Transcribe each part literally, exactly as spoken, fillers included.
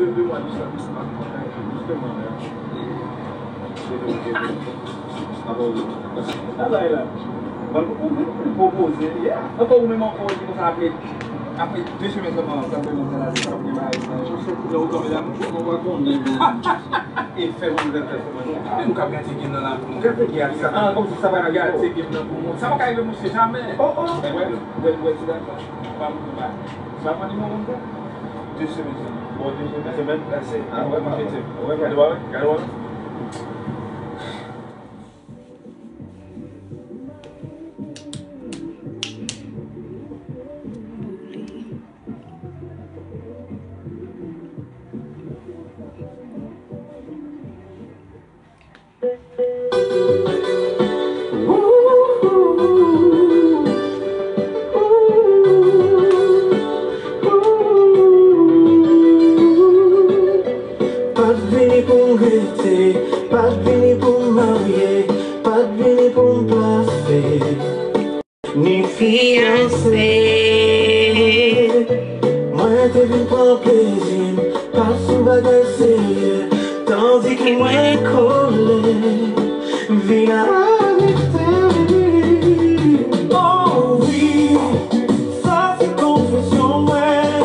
Depi mwa disanm, m ap kontan, jisteman, e, e, e, e, travay la. Mwen, mwen, mwen pwopoze, yeah. Ankò ou menm ankò, ou di konsa apre, apre de semèn sèlman, sa fè mwen sa la, sa fè mwen la. Yo, yo, yo, yo, yo, yo, yo, yo, e fè mwen, fè mwen. Menm ou ka gade gen nan la, ou ka gade sa. Ah, kòmsi sa pa gade se gen nan pou mwen. Sa pa ka rive, mesye, jamè. Oh, oh. Wè, wè, wè, ti dam sa. Pa mwen, pa. Sa pa nimewo m, de semèn sèlman. Bon, de semèn. Semèn pase. Ah, wè, mwen jete. Wè, gade, wè, gade, wè. Pa t vini pou m rete, pa t vini pou m marye, pa t vini pou m plase. Ni fiyanse. Mwen te vin pran plezi m, pa sou bagay serye, tandis ke mwen kole, vin arete. Oh wi, sa se konfesyon mwen,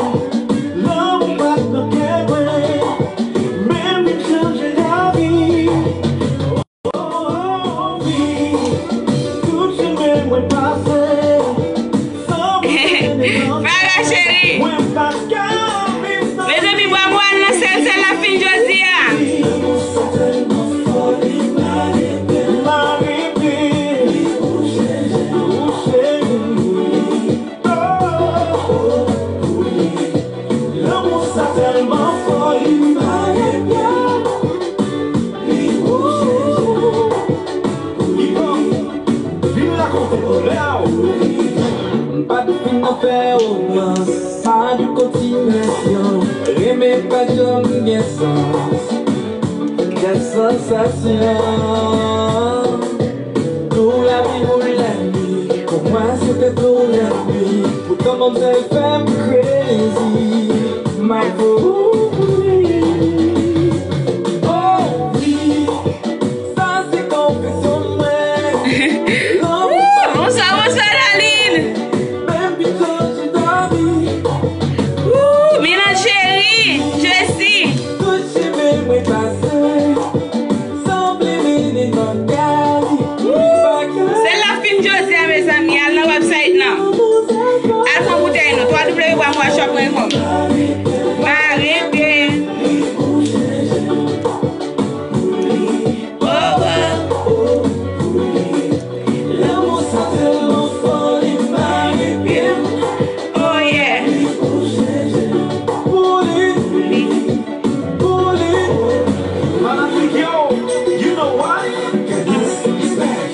lanmou pa t nan kè mwen, men m vin chanje lavi. Farah cheri. Mezanmi, bwa mwen al nan sèl, sèl la fin jodi a. Lanmou sa tèlman fò, li maye pye m, li bouje je m, li pran m, vin rakonte koulè w. M pa t vin nan fè romans, pa di kontinasyon, renmen pa janm gen sans. Bèl sansasyon. Tou lavi ou lènmi, pou mwen se te tou lènmi. Poutan manmzèl fè m krezi. My fool. Oh wi, sa se konfesyon mwen. Woo! Bonswa, bonswa, Darline. Menm pi chanje lavi. Woo! Milan cheri, Jesi. Tout chemen mwen pase, sanble mennen nan kay. Woo! Sèl la fin jodi a, mezanmi, al nan website nan. Al pran boutèy nou, twa w w w pwen bwa mwa shop pwen kòm. Mare pye. Oh, oh. Lanmou sa tèlman fò, li mare pye m. Oh, yeah. Li bouje je m. Pou li, pou li, pou li. Fanatik yo, you know what? Respect.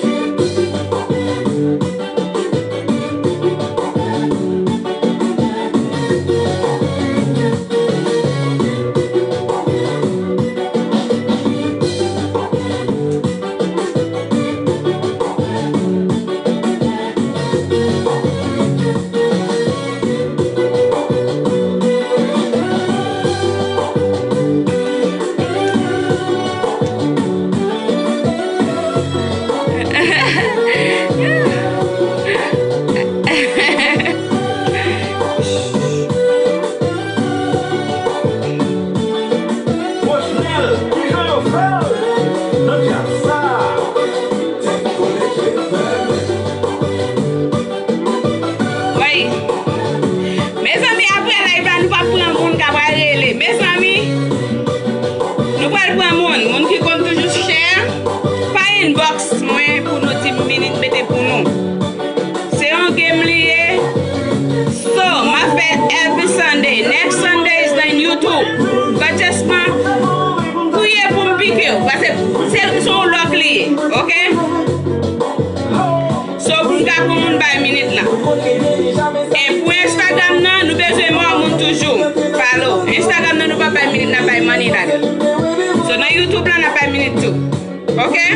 Rochnel, kijan yo fè l nan djaz sa? Wi. Mezanmi, apre live la, nou p ap pran moun k ap rele. Mezanmi, nou pral pran moun. Moun ki konn toujou share, pa inbox mwen pou nou di m minit mete pou nou. Se yon game li ye. So, m ap fè every Sunday. Next Sunday is on YouTube. But just man, priye pou m pike w. Paske se, se yon lòk li ye. Oke? So, pou m ka pran moun bay minit la. E pou Instagram nan, nou bezwen mò moun toujou. Follow. Instagram nan, nou pa bay minit, n ap bay money la. So, nan YouTube la, n ap bay minit tou. Oke?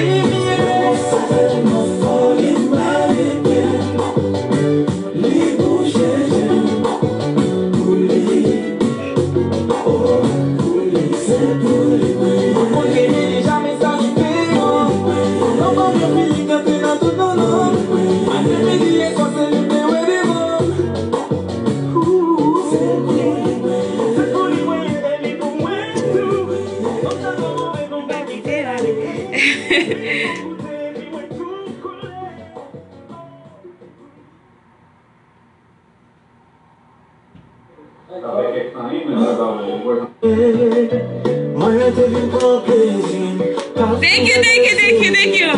Thank you, thank you, thank you, thank you.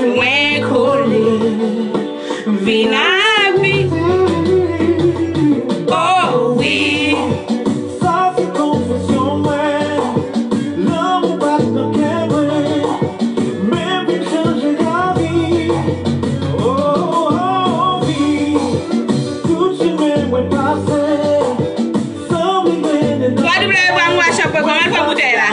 Mwen kole vin avè oh wi. Sa se konfesyon mwen. Lanmou pa t nan kè mwen. Men vin chanje lavi. Oh, oh, oh, wi. Tout chimen mwen pase. Sanble mennen nan. Twa w w w pwen whatsapp pwen kòm al pran boutèy la.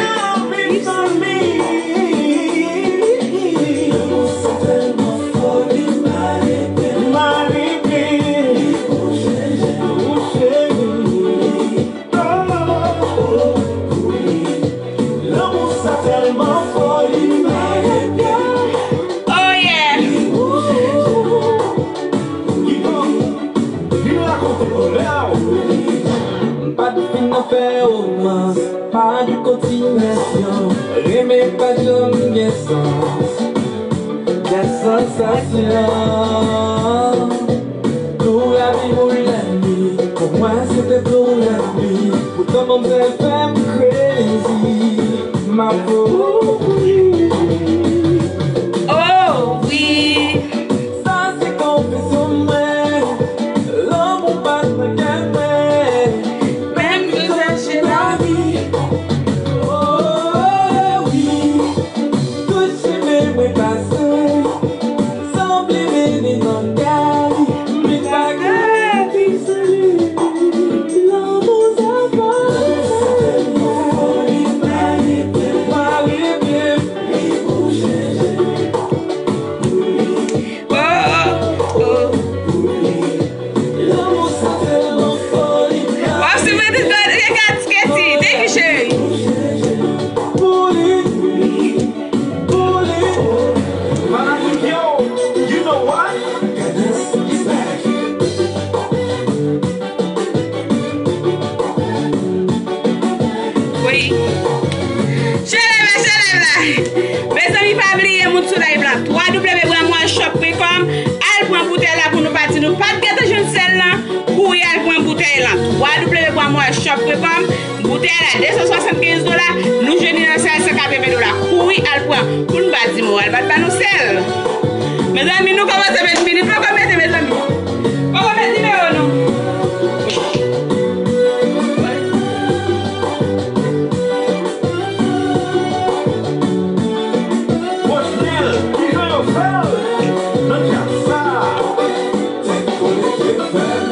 Lanmou sa tèlman fò, li mache byen. Oh yeah. Li bon, li rakonte koulè w. M pa t fin nan fè romans, pa di kontinasyon. Renmen pa janm gen sans. Des sansasyon. Tou lavi pou lènmi, pou mwen se te tou lènmi. Poutan manmzèl fè m crazy. M ap mouri. Oh wi. Sa se konfesyon mwen. Lanmou pa t nan kè mwen. Menm jan se lavi. Oh wi. Tout chimen mwen pase, sanble mennen nan kay li, men pa gratis li. Lanmou sa fò, li mare byen, mare byen, li pou chanje. Oh, oh, oh. Wap sou mwen tout kote, Kati, Kati. Thank you, cheri. Wi. Share live la, share live la. Mezanmi, pa bliye moun sou live la. W w w bramwashop pwen kòm. Al pran boutèy la pou nou pati. Nou pa t gentan jwenn sèl lan. Kouri al pran boutèy lan. W w w bramwashop pwen kòm. Boutèy la de san swasannkenz dola. Nou jwenn li nan sèl san katreven dola. Kouri al pran. Pou n pa di moral pa t ba nou sèl. Mezanmi, nou kòmanse vin vini. Poko mete, mezanmi. Poko met nimewo nou. Rosnel, kijan yo fè l nan djaz sa? Tèt kole, tèt fèb.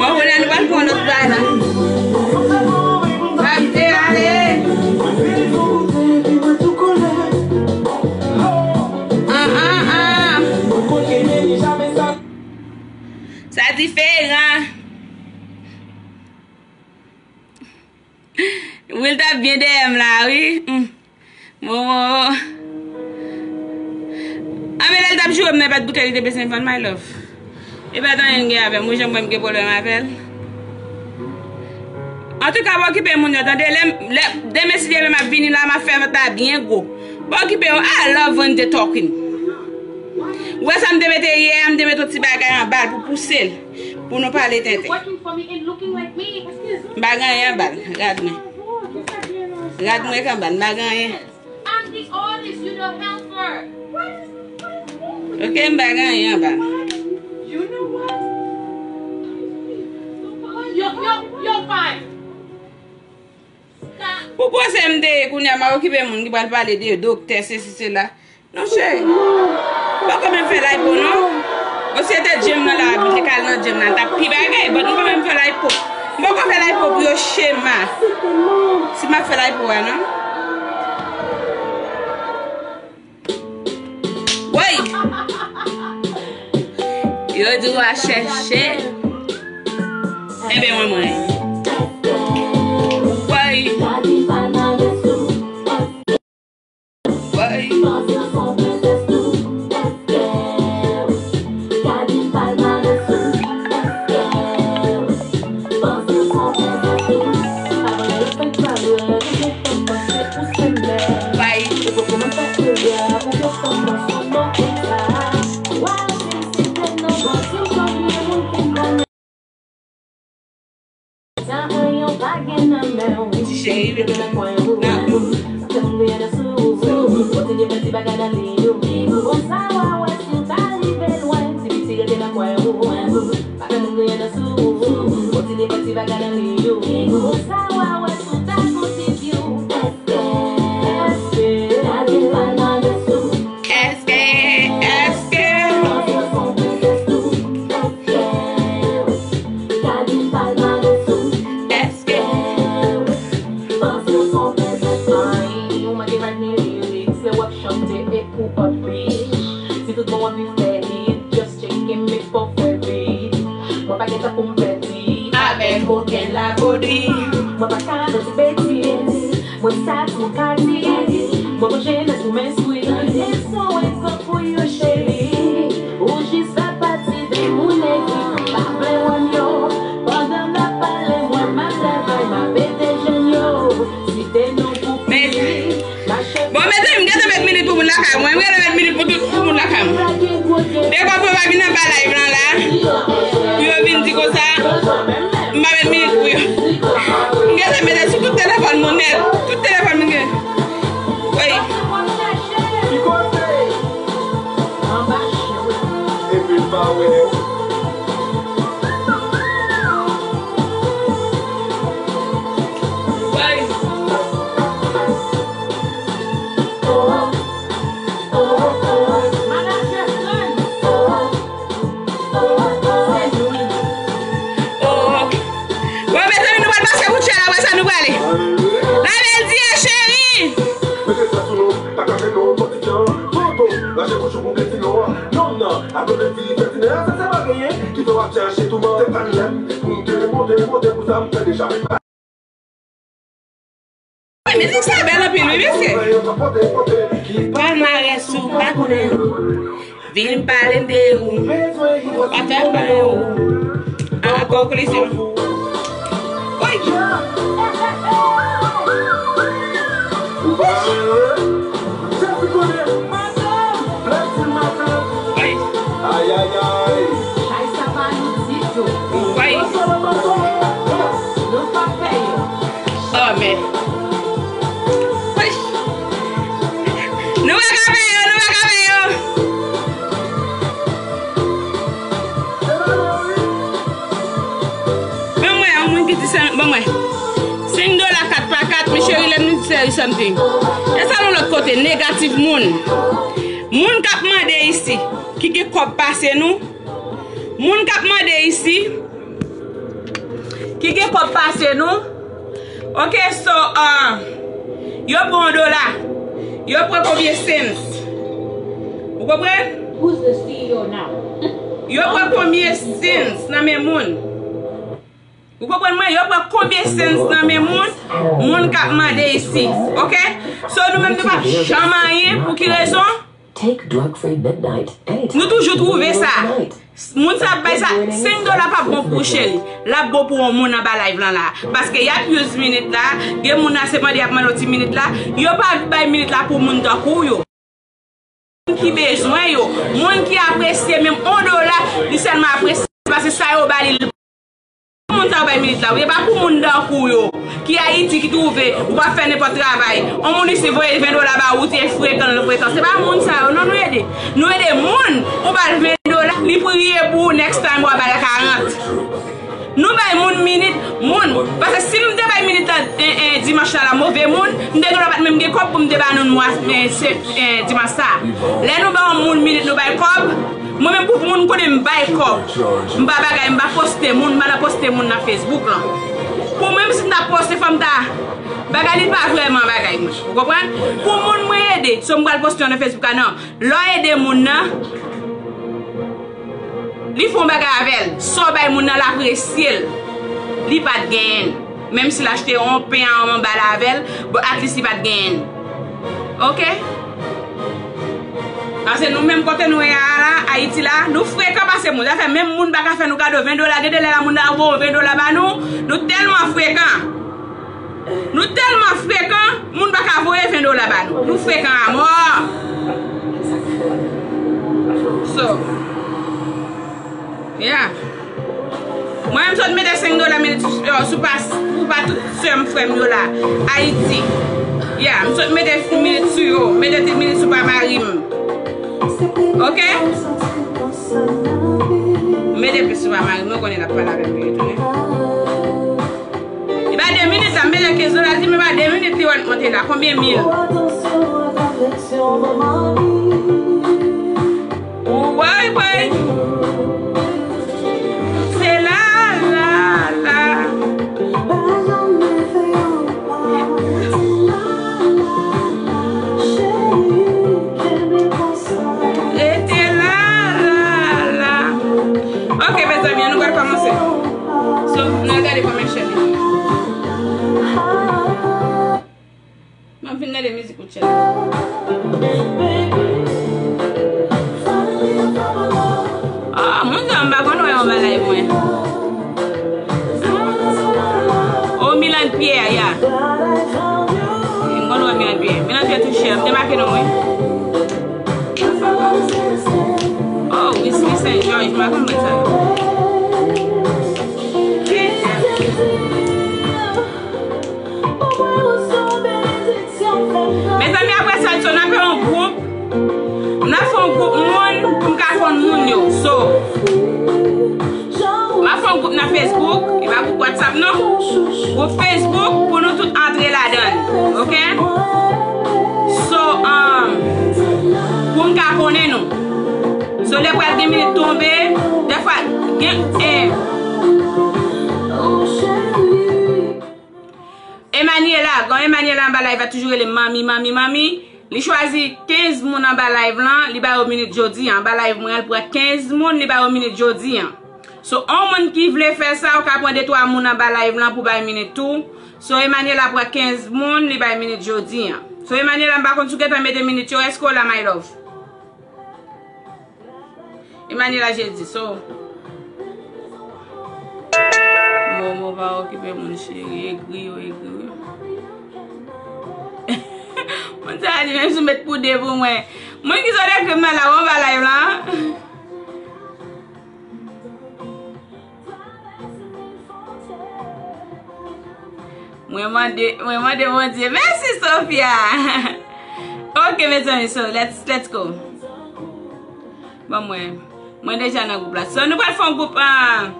Bon, kounye a nou pral pran lòt bagay la. Bagay te ale. Ah, ah, ah. Sa diferan. Will t ap byen dèyè m la, wi. Hmm. Bon, bon, bon. Anben, lè l t ap joure m nan, e pa t boutèy li te bezwen vann, my love. E pa t anyen l gen avè m. Ou janm wè m gen pwoblèm avè l. Antouka, pa okipe moun yo, tande. Lè, lè, demen, si Dye vle, m ap vini la, m ap fè vant la byen gwo. Pa okipe yo. I love when they talking. Ou wè sa m te mete yè a, m te mete yon ti bagay anba l pou pouse l. Pou nou pale tenten. M pa gen anyen anba l. Gad mwen. Gad mwen k anba l. M pa gen anyen. Ok, m pa gen anyen anba l. Pou pwosè m te ye kounye a, m ap okipe moun ki pral pale de doktè, sesi, sela. Non, cheri. Poko menm fè live pou non. Bon, si se te Jim nan la, li te ka al nan Jenna t ap pi bagay, but m pa menm fè lipo. M poko fè lipo pou yo, Shema. Si m ap fè lipo a, non? Woy! Yo di w a chèche. Enben, mwen, mwen. Woy! Woy! Woy! Ti cheri, rete nan kwen ou. Èske, èske, èske, avèk okenn labodi. Mwen pa ka di betiz, mwen sa tou ka di. Mwen bon jenès pou m enstwi. Leson egzanp pou yo, cheri. Ou jis fè pati de moun ki pa vle wè m yo. Pandan n ap pale, mwen m ap travay, m ap ede jèn yo. Site non pou piti. Bon, mezanmi, m gentan met minit pou moun lakay mwen. M gentan met minit pou tout pou moun lakay mwen. Depi w pa vin anba live lan la, pou yo vin di konsa, m pa met minit pou yo. M gentan mete sou tout telefòn moun nèt. Tout telefòn moun gen. Wi. Epi l pa wè. Wi. Oh. Bon, mezanmi, nou pral pase koutchè la, wè sa nou prale. La bèl di a, cheri. Wi, mizik sa bèl anpil, wi, mesye. Palmarès ou pa konnen. Vin pale m de ou. Pa fè m pale ou. Ankò, kolisyon. Wi. Wi. Ayayay. Chay sa pa nou ditou. Wi. Nou pa fè yo. Oh, men. Wi. Nou pa ka fè yo, nou pa ka fè yo. Ban mwen, yon moun ki di senk, ban mwen. Senk dola kat pa kat, mi cheri, let me tell you something. E sa yon lòt kote, negatif moun. Moun k ap mande isi, ki gen kòb pase nou. Moun k ap mande isi, ki gen kòb pase nou. Ok, so, uh, yo pran yon dola. Yo pran konbyen cents? Ou konprann? Who's the C E O now? Yo pran konbyen cents nan men moun? Ou konprann mwen? Yo pran konbyen cents nan men moun? Moun k ap mande isi. Ok? So, nou menm nou p ap janm anyen. Pou ki rezon? Take drug free midnight anytime. Nou toujou twouve sa. Moun sa ap bay sa, senk dola p ap bon pou ou, cheri. L ap bon pou yon moun anba live lan la. Paske y ap use minit la, gen moun la se mande y ap mande yon ti minit la. Yo pa bay minit la pou moun tankou w yo. Moun ki bezwen yo, moun ki apresye menm yon dola, li sèlman apresye paske sa yo ba li, l Moun sa yo bay minit la, wi. E pa pou moun tankou w yo, ki Ayiti, ki twouve, ou pa fè nenpòt travay. On moun isi voye ven dola ba ou, ou te frekan, l frekan. Se pa moun sa yo, non, nou ede. Nou ede moun, ou ba l ven dola, li priye pou ou, next time, w a ba l karant. Nou bay moun minit, moun. Paske si m te bay minit la, en, en, dimanch la, la, move moun, m te gen dwa pa t menm gen kòb pou m te ba nou mwa, en, se, en, dimanch sa. Lè nou ba yon moun minit, nou bay kòb, Mwen menm pou moun konnen m bay kòb. M pa bagay, m pa poste moun, m pa nan poste moun nan Facebook lan. Pou mwen menm si m ta poste fò m ta bagay li pa vrèman bagay mwen. Ou konprann? Pou moun mwen ede, so m pral poste yo nan Facebook la non. Lè w ede moun nan, li fè yon bagay avè l. Sa w bay moun nan l apresye l. Li pa t genyen l. Menm si l achte yon pen a yon manba l avè l, bon, at least li pa t genyen l. Oke? Paske nou menm kote nou ye a la, Ayiti la, nou frekan pase moun. Sa fè menm moun pa ka fè nou kado ven dola. Gen de lè la moun nan voye ven dola ba nou. Nou tèlman frekan. Nou tèlman frekan, moun pa ka voye ven dola ba nou. Nou frekan amò. So, yeah. Mwen, m sot mete senk dola minit sou, sou pa, pou pa tout sè m, frè m yo la, Ayiti. Yeah, m sot mete minit sou yo, mete ti minit sou pa mari m. Oke? M mete plis sou pa mari m, mwen konnen l ap pale avè m, li retounen. Li ba de minit la, m mete kenz dola, li di, men ba de minit li wè l monte la. Konbyen mil? Woy, woy. Se la, la, la. Rete la, la, la. Ok, mezanmi, an nou pral kòmanse. So, n al gade kòman chèn li. M ap vin gade mizik ou chèn. Ah, moun sa m pa konn wè yon bagay mwen. Oh, Milan Pierre, ya. M konn wè Milan Pierre. Milan Pierre tou chè. M te make non mwen. Oh, Whisky Saint George, m pa konn mwen sa yo. Mezanmi, apre sa, so, n ap fè yon gwoup. N ap fè yon gwoup moun pou m ka konn moun yo. So, m ap fè yon gwoup nan Facebook. E pa gwoup WhatsApp, non. Gwoup Facebook pou nou tout antre ladan l. Ok? So, um, pou m ka konnen nou. So, lè pral gen minit tonbe, dèfwa, gen, eh. Emaniela, gon Emaniela anba live la toujou rele manmi, manmi, manmi. Li chwazi kenz moun anba live lan, li ba yo minit jodi an. Anba live mwen, li pran kenz moun, li ba yo minit jodi an. So, on moun ki vle fè sa, ou ka pran de twa moun anba live lan pou bay minit tou. So, Emaniela pran kenz moun, li bay minit jodi an. So, Emaniela, m pa konn si w gentan mete minit yo, èske w la, my love? Emmanuel a Jezi, so. Momo pa okipe moun cheri, egri yo, egri yo. Moun sa a di menm si w met pou de pou mwen. Moun ki sot ekri m nan la, w anba live lan. Mwen mande, mwen mande Bondye. Mèsi, Sophia. Ok, mezanmi, so, let's, let's go. Ban mwen. Mwen deja nan gwoup la. So, nou pral fè yon gwoup, ah,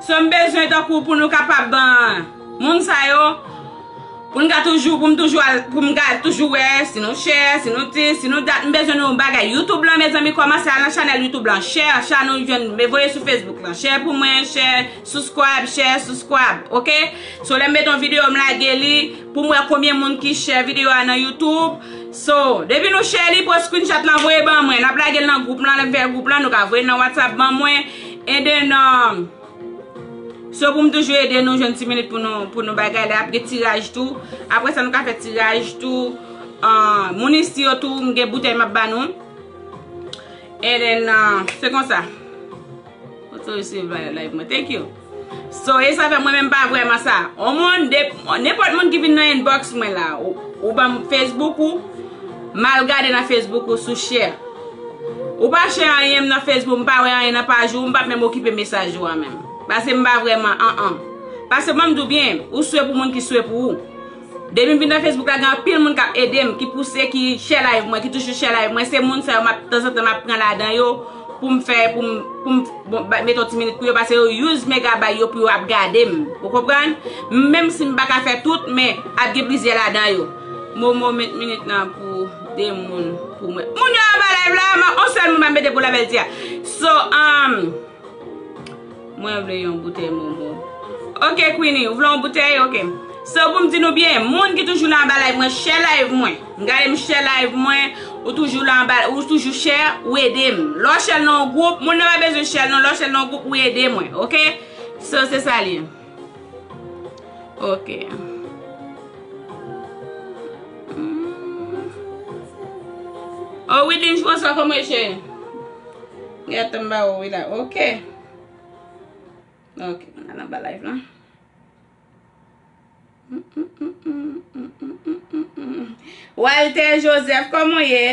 so, m bezwen tankou pou nou kapab, ah, moun sa yo, pou n ka toujou, pou m toujou al, pou m ka toujou wè si nou share, si nou this, si nou that. M bezwen nou yon bagay. YouTube lan, mezanmi, kòmanse al nan chanèl YouTube lan. Share, share nou jwenn, voye sou Facebook lan. Share pou mwen, share, subscribe, share, subscribe, ok? So, lè m mete yon videyo, m lage li, pou m wè konbyen moun ki share videyo a nan YouTube. So, depi nou share li, pran screenshot lan, voye ban mwen. N ap lage l nan gwoup lan, lè m fè gwoup lan, nou ka voye nan WhatsApp ban mwen. And then, um, so, pou m toujou ede nou jwenn ti minit pou nou, pou nou bagay la, ap gen tiraj tou. Apre sa, nou ka fè tiraj tou. Ah, moun isi yo tou, m gen boutèy m ap ba nou. And then, ah, se konsa. Ou tou receive live mwen. Thank you. So, e sa fè mwen menm pa vrèman sa. On moun, de, nenpòt moun ki vin nan inbox mwen la, ou, ou ban m Facebook ou, m al gade nan Facebook ou sou share. Ou pa share anyen m nan Facebook, m pa wè anyen nan paj ou, m p ap menm okipe mesaj ou a menm. Paske m pa vrèman, an, an. Paske ban m di w byen, ou swe pou moun ki swe pou ou. Depi m vin nan Facebook la, gen anpil moun k ap ede m, ki pouse, ki share live mwen, ki toujou share live mwen. Se moun sa yo, m ap, tanzantan, m ap pran ladan yo pou m fè, pou m, pou m, bon, ba, mete yon ti minit pou yo, paske yo use megabay yo pou yo ap gade m. Ou konprann? Menm si m pa ka fè tout, men ap gen plizyè ladan yo. Momo met minit lan pou De moun pou mwen. Moun yo anba live la, m, on sèl moun m ap mete pou Labèl Tia. So, um, mwen vle yon boutèy momo. Ok, Queenie, ou vle yon boutèy? Ok. So, pou m di nou byen, moun ki toujou la anba live mwen, share live mwen. M gade m share live mwen, ou toujou la anba, ou toujou share, ou ede m. Lè w share nan yon gwoup, moun nan pa bezwen share non, lè w share nan yon gwoup, ou ede mwen, ok? So, se sa l ye. Ok. Mm. Oh, Widin François, kòman w ye, cheri? Gade m ba ou, wi la. Ok. Ok, mwen al anba live lan. Walter Joseph, kòman w ye?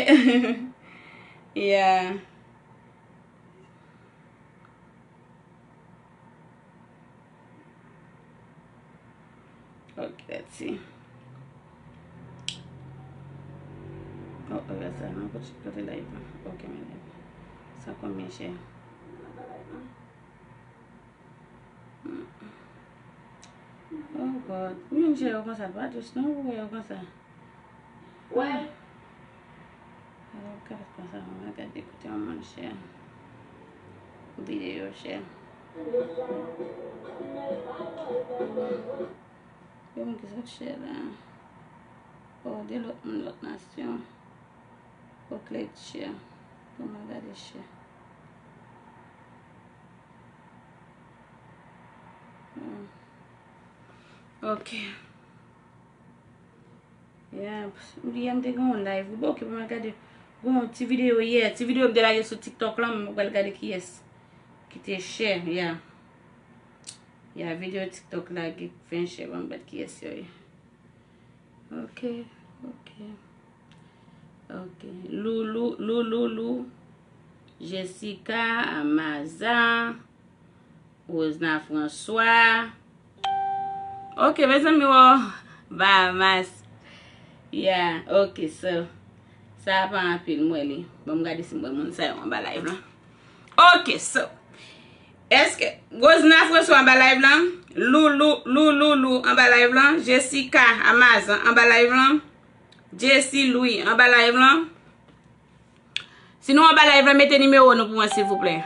Yeah. Ok, let's see. Oh, oh, sa nan kote, kote live lan. Ok, men live. Sa konbyen share? Oh God, ou jwenn share yo konsa, pa dous non, ou wè yo konsa. Wè. Alò, gad konsa, mwen gade kote yon moun share. Videyo share. Yon moun ki sot share la. Oh, de lòt moun, lòt nasyon. Oh, click share. Pou mwen gade share. Hmm. Ok. Yeah, yè m te gen yon live. Bon, ok, pou mwen gade. Gen yon ti videyo yè. Ti videyo m te lage sou TikTok lan, mwen pral gade kiyès ki te share. Yeah. Yeah, videyo TikTok la ki fè share. Ban m gade kiyès yo ye. Ok, ok. Ok. Loulou, Loulou, Lou. Jessica, Amaza, Rosna François. Ok, mezanmi, wow. Bahamas. Yeah, ok, so. Sa pa anpil, m wè li. Bon, m gade si m wè moun sa yo anba live lan. Ok, so. Èske Rosna François anba live lan? Loulou, Loulou, Lou anba live lan? Jessica Amazan anba live lan? Jessie Louis anba live lan? Si nou anba live lan, mete nimewo nou pou mwen, silvouplè.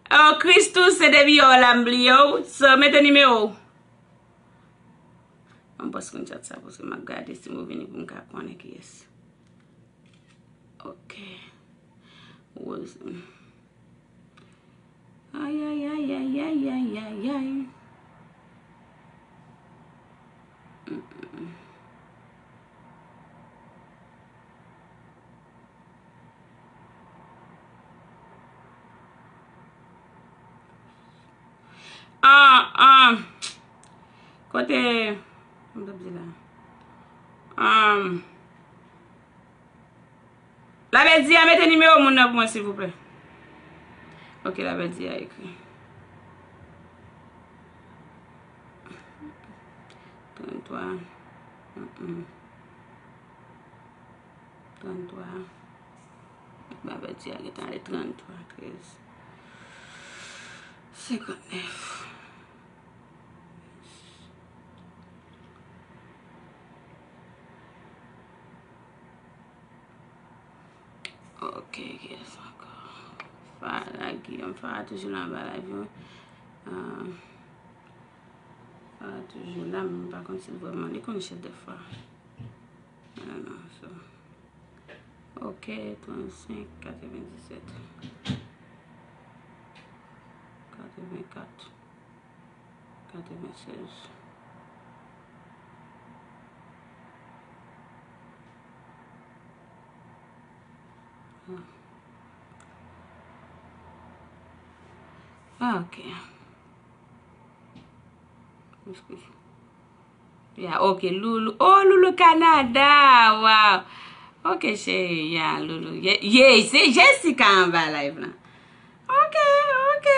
Oh, Christus, se depi yè w la m bliye w. So, mete nimewo w. Mwen pran screenshot sa, paske m ap gade si m revini pou m ka konnen kiyès. Ok. Rose. Ay, ay, ay, ay, ay, ay, ay, ay. Mm, mm, mm. Ah, ah. Kote, m t ap di la. Ah. Labèl Di a, mete nimewo moun nan pou mwen, silvouplè. Ok, Labèl Di a ekri. Tranntwa. Mm, mm. Tranntwa. Labèl Di a gentan ale tranntwa, trèz. Senkantnèf. Ok, kiyès ankò? Farah Guillaume, Farah toujou la anba live yo. Ah, Farah toujou la, men m pa konn si l vrèman, li konn chèf dèfwa. Non, non, so. Ok, trannsenk, katrevendisèt. Katrevenkat. Katrevensèz. Ah, ok. Eskize. Ya, ok, Loulou. Oh, Loulou Canada. Wow. Ok, cheri. Ya, Loulou. Ye, ye, se Jessica anba live lan. Ok, ok.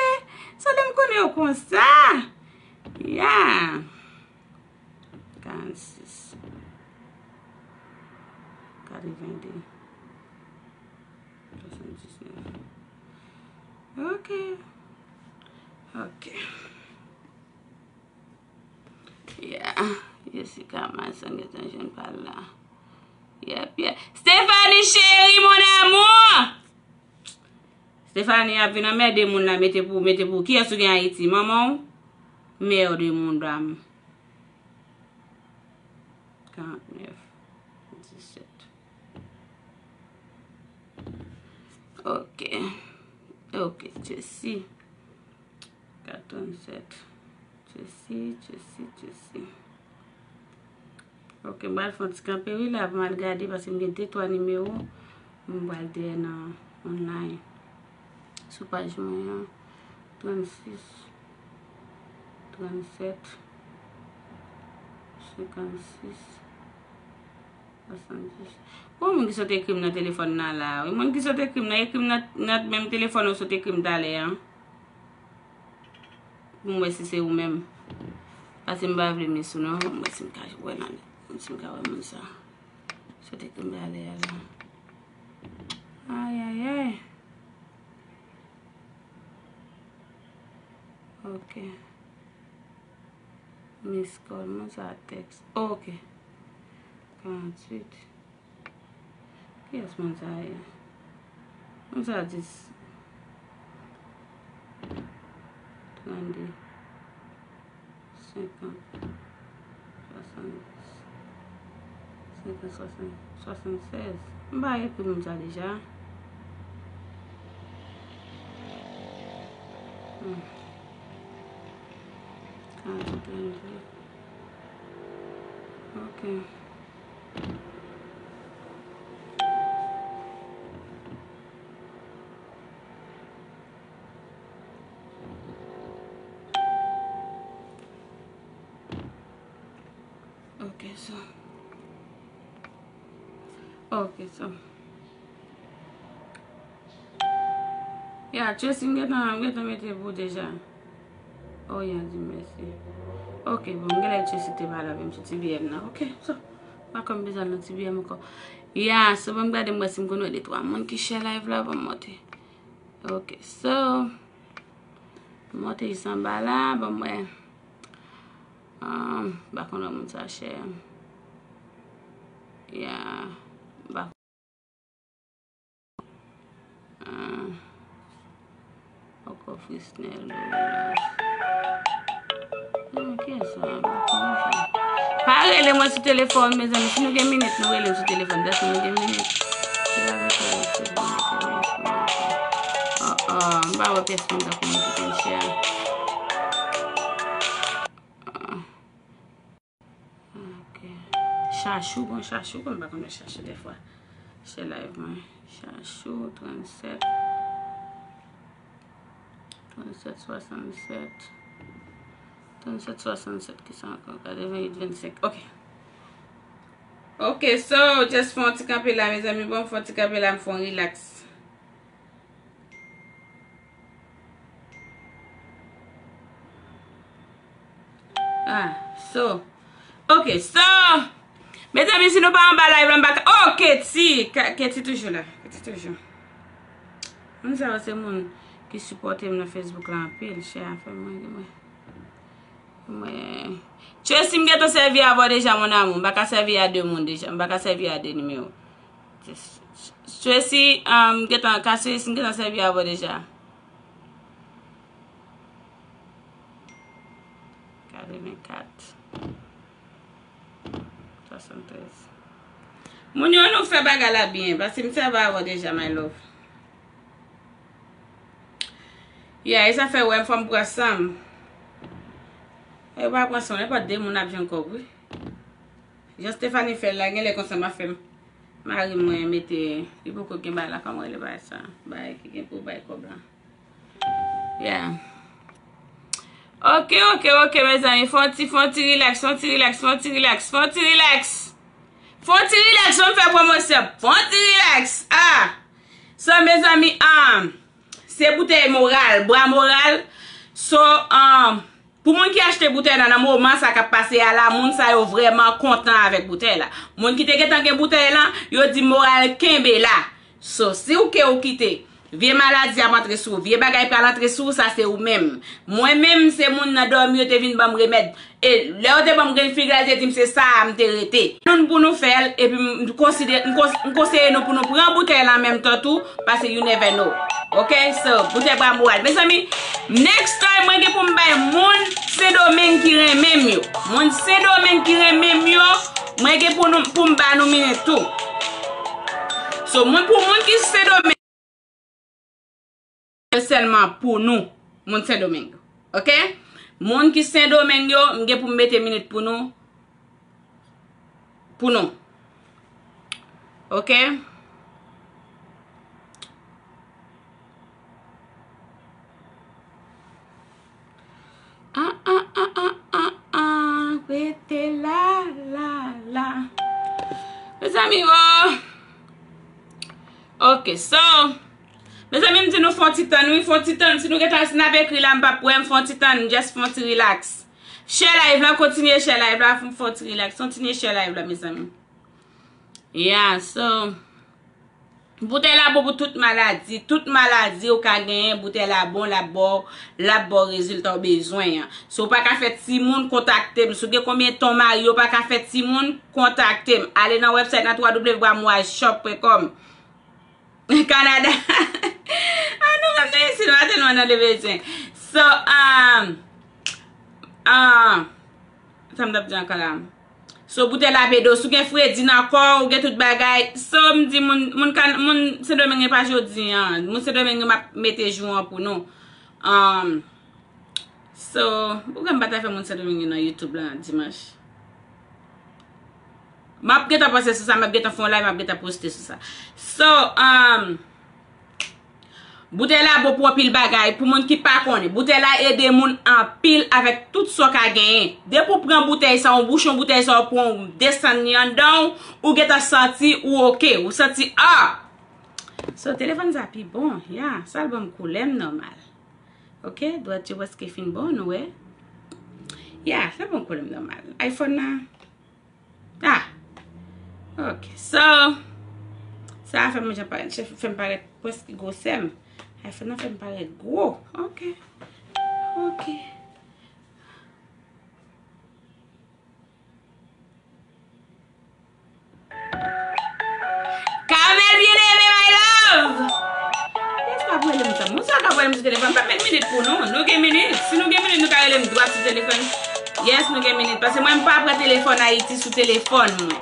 Sa lè m konnen yo konsa. Ya. Karannsis. Katrevende. Swasanndiznèf. Ok. Ok. Yeah. Jessica Amazan gentan jwenn pa l la. Yep, yep. Stephanie chérie, mon amour! Stephanie ap vin anmède moun la, mete pou, mete pou. Kiyès ou gen Ayiti? Manman w? Mère de mon dam. Karant nèf, disèt. Ok. Ok, Jessie. Kat tranntsèt. Jessie, Jessie, Jessie. Ok, m pral fè yon ti kanpe wi la, pou m al gade, paske m gen de twa nimewo. M pral dèyè nan online. Sou paj mwen an, trannsis, trannsèt, senkannsis, swasanndis. Bon, moun ki sot ekri m nan telefòn nan la, wi. Moun ki sot ekri m nan, ekri m nan, nan menm telefòn ou sot ekri m talè an. Pou m wè si se ou menm. Paske m pa vle miss ou non. M wè si m ka wè nan, si m ka wè moun sa. Sot ekri m talè a la. Ay, ay, ay. Ok. Miss call, moun sa tèks. Ok. Karanntuit. Kiyès moun sa ye? Moun sa di trannde, senkant, swasanndis, senkant, swasann, swasanndsèz. M pa ekri moun sa deja. Hmm. Trannde, trannde. Ok. Ok, so. Ok, so. Ya, Tracy, m gentan, m gentan mete pou deja. Oh, ya di mèsi. Ok, bon, m genlè Tracy te pale avè m sou T V M nan. Ok, so, pa kòm bezwen nan T V M ankò. Ya, so, ban m gade, m wè si m konn wè de twa moun ki share live la, ban m monte. Ok, so, m monte jis anba la, ban m wè. Ah, m pa konn wè moun sa share. Ya, m pa Ah. Poko Frisnel. Hmm, kiyès sa? Pa rele mwen sou telefòn, mezanmi. Si nou gen minit, nou rele m sou telefòn. Dèske nou gen minit. Se pa rete sou bon, se bon, se bon. Oh, oh, m pa wè pèsonn tankou mwen ki te share. Ah. Ok. Chachou, bon, Chachou, bon, m pa konn wè Chachou dèfwa. Share live mwen. Chachou, trannsèt. Trannsèt, swasannsèt. Trannsèt, swasannsèt, kisa ankò? Katreventuit, vennsenk. Ok. Ok, so, just fè yon ti kanpe la, mezanmi. Bon, m fè yon ti kanpe la, m fè yon relax. Ah, so. Ok, so. Mezanmi, si nou pa anba live la, m pa ka. Oh, Katie! Ka-, Katie toujou la. Katie toujou. Moun sa yo se moun ki sipòte m nan Facebook la anpil. Share a fè mwen, mwen. Mwen. Tracy, m gentan sèvi avè w deja, mon amour. M pa ka sèvi a de moun deja. M pa ka sèvi a de nimewo. Tracy, um, gentan, Cassius, m gentan sèvi avè w deja. Katrevenkat. Swasanntrèz. Moun yo, nou fè bagay la byen, paske m sèvi avè w deja, my love. Yeah, e sa fè wè m fò m pran san m. E pa pran san m, nenpòt de moun ap jwenn kòb, wi. Jan Stephanie fè l la, genlè konsa m ap fè m. Mari mwen mete, li poko gen bagay la, kòman rele bagay sa? Bagay ki gen pou bay kòb la. Yeah. Ok, ok, ok, mezanmi. Fè yon ti, fè yon ti relax, fè yon ti relax, fè yon ti relax, fè yon ti relax. Fè yon ti relax, fè yon pwomosyon. Fè yon ti relax. Ah! So, mezanmi, ah, se boutèy moral, bwa moral. So, ah, pou moun ki achte boutèy la nan moman sa k ap pase a la, moun sa yo vrèman kontan avèk boutèy la. Moun ki te gentan gen boutèy la, yo di moral kenbe la. So, si w ke ou kite, Vye maladi ap antre sou ou. Vye bagay pral antre sou ou, sa se ou menm. Mwen menm, se moun nan dòmi yo te vin ban m remèd. E lè yo te ban m grenn fig la, yo te di m se sa a m te rete. Nou pou nou fè l, epi m konside-, m kons-, m konseye nou pou nou pran boutèy la an menm tan tou, paske you never know. Ok? So, boutèy bwa moural. Mezanmi, next time, mwen gen pou m bay moun Sendomeng ki renmen m yo. Moun Sendomeng ki renmen m yo, mwen gen pou nou, pou m ba nou minit tou. So, moun, pou moun ki Sendomeng, sèlman pou nou, moun Sendomeng. Ok? Moun ki Sendomeng yo, m gen pou m mete minit pou nou. Pou nou. Ok? Ah, ah, ah, ah, ah, ah. Rete la, la, la. Mezanmi, oh. Ok, so. Mezanmi, m di nou fè yon ti tann, wi, fè yon ti tann. Si nou gentan, si n ap ekri la, m p ap wè, m fè yon ti tann, just fè yon ti relax. Share live la, kontinye share live la, fè yon ti relax. Kontinye share live la, mezanmi. Yeah, so. Boutèy la bon pou tout maladi. Tout maladi ou ka genyen, boutèy la bon, l ap ba w, l ap ba w rezilta w bezwen an. Si w pa ka fè timoun, kontakte m. Si w gen konbyen ton mari, yo pa ka fè timoun, kontakte m. Ale nan website nan w w w bwa moural shop pwen kòm. Kanada. Ah, nou menm nou isi, nou pa tèlman nan de bezwen. So, um, um, sa m t ap di ankò la? So, boutèy la ap ede w. Si w gen fredi nan kò w, ou gen tout bagay. So, m di moun, moun kan-, moun Sendomeng pa jodi an. Moun Sendomeng m ap mete jou an pou nou. Um, so, poukisa m pa ta fè moun Sendomeng nan YouTube la dimanch? M ap gentan panse sou sa, m ap gentan fè yon live, m ap gentan poste sou sa. So, um, Boutèy la bon pou anpil bagay, pou moun ki pa konnen. Boutèy la ede moun anpil avèk tout sa w ka genyen. Depi w pran boutèy sa, yon bouchon boutèy sa, w pran, w desann li anndan w, ou gentan santi ou oke, ou santi, ah! So, telefòn sa pi bon, ya, sa l ban m koulè m nòmal. Oke, dwèt yo prèske fin bon, nou wè. Ya, sa ban m koulè m nòmal. iPhone nan, Ah! Ok, so, sa a fè m jan parèt, fè m parèt prèske gwosè m. iPhone nan fè m parèt gwo. Ok. Ok. Carmel bien-aimé, my love! Yes, pa pou rele m sa. Moun sa ka rele m sou telefòn. Pa met minit pou nou. Nou gen minit. Si nou gen minit, nou ka rele m dwat sou telefòn. Yes, nou gen minit. Paske mwen, m pa pran telefòn Ayiti sou telefòn mwen.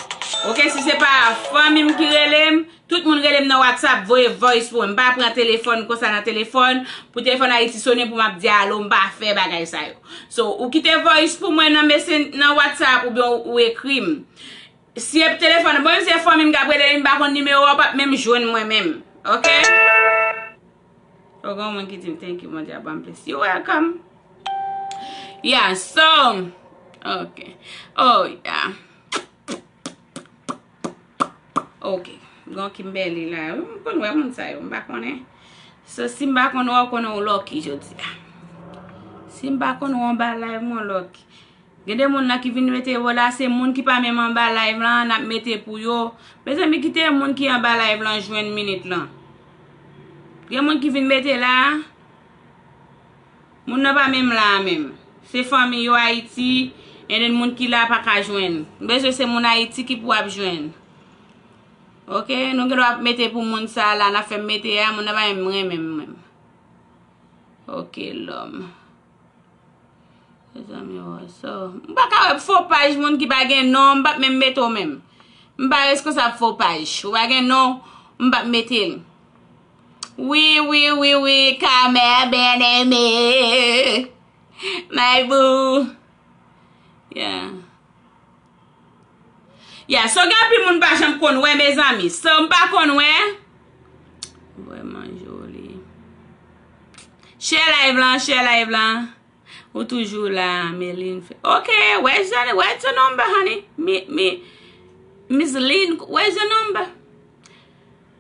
Ok, si se pa fanmi m ki rele m, tout moun rele m nan WhatsApp, voye voice pou mwen. M pa pran telefòn konsa nan telefòn, pou telefòn Ayiti sonnen pou m ap di alo, m pa fè bagay sa yo. So, ou kite voice pou mwen nan mesen-, nan WhatsApp oubyen ou, ou ekri m. Si e telefòn, bon, se fanmi m k ap rele li, m pa konn nimewo a, w p ap menm jwenn mwen menm. Ok? Oh, gen yon moun ki di m, "Thank you, Bondye ap ban m plis." You welcome. Yeah, so, ok. Oh, yeah. Ok. Gen yon Kimberly la. M konn wè moun sa yo, m pa konnen. So, si m pa konn wè w, konnen w lucky jodi a. Si m pa konn wè w anba live mwen, lucky. Gen de moun la ki vin mete yo la, se moun ki pa menm anba live lan, n ap mete pou yo. Mezanmi, kite moun ki anba live lan jwenn minit lan. Gen moun ki vin mete la, moun nan pa menm la menm. Se fanmi yo Ayiti, and then moun ki la pa ka jwenn. M bezwen se moun Ayiti ki pou ap jwenn. Ok, nou gen dwa ap mete pou moun sa la, n ap fè m mete a, moun nan pa menm renmen m menm. Ok, lòm. Mezanmi, wè, so, m pa ka wè fo paj moun ki pa gen non, m p ap menm mete w menm. M pa reskonsab fo paj. Ou pa gen non, m p ap mete l. Wi, wi, wi, wi, Carmel bien-aimé. My boo. Yeah. Ya, so gen anpil moun pa janm konn wè, mezanmi. So, m pa konn wè. Vrèman joli. Share live lan, share live lan. Ou toujou la, Meline. Ok, where's your, where's your number, honey? Mi, mi, Miss Lynn, where's your number?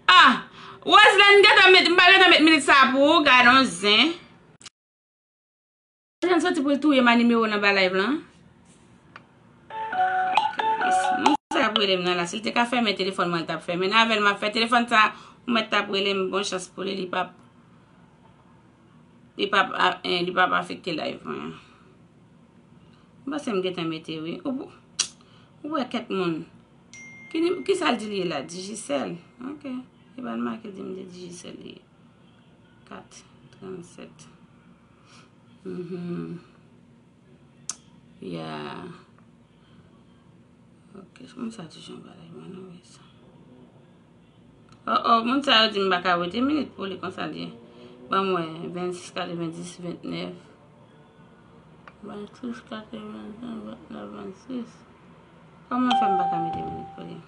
Ah, Roseline, m gentan met, m pa gentan met minit sa pou ou, gad on zen. Jan soti pou l touye m a nimewo nan ba live lan. Moun sa ap rele m nan la. Si l te ka fèmen telefòn mwen, l t ap fèmen. Avè l m ap fè telefòn sa, ou mèt t ap rele m, bon chans pou li, li p ap. Li p ap, a, eh, li p ap afekte live mwen an. M panse m gentan mete, wi. Ou, ou wè kèk moun. Ki ni-, ki sa l di li ye la? Digicel. Ok. E pa l make di m de Digicel li ye. Kat, trannsèt. Mhm. Ya. Ok, moun sa toujou anba live mwen, non, wi, sa. Oh, oh, moun sa yo di m pa ka wete minit pou li konsa li ye. Ban m wè, vennsis, katrevenndis, vennèf. Vennsis, katrevenndis, vennèf, vennsis. Kòman fè m pa ka mete minit pou li?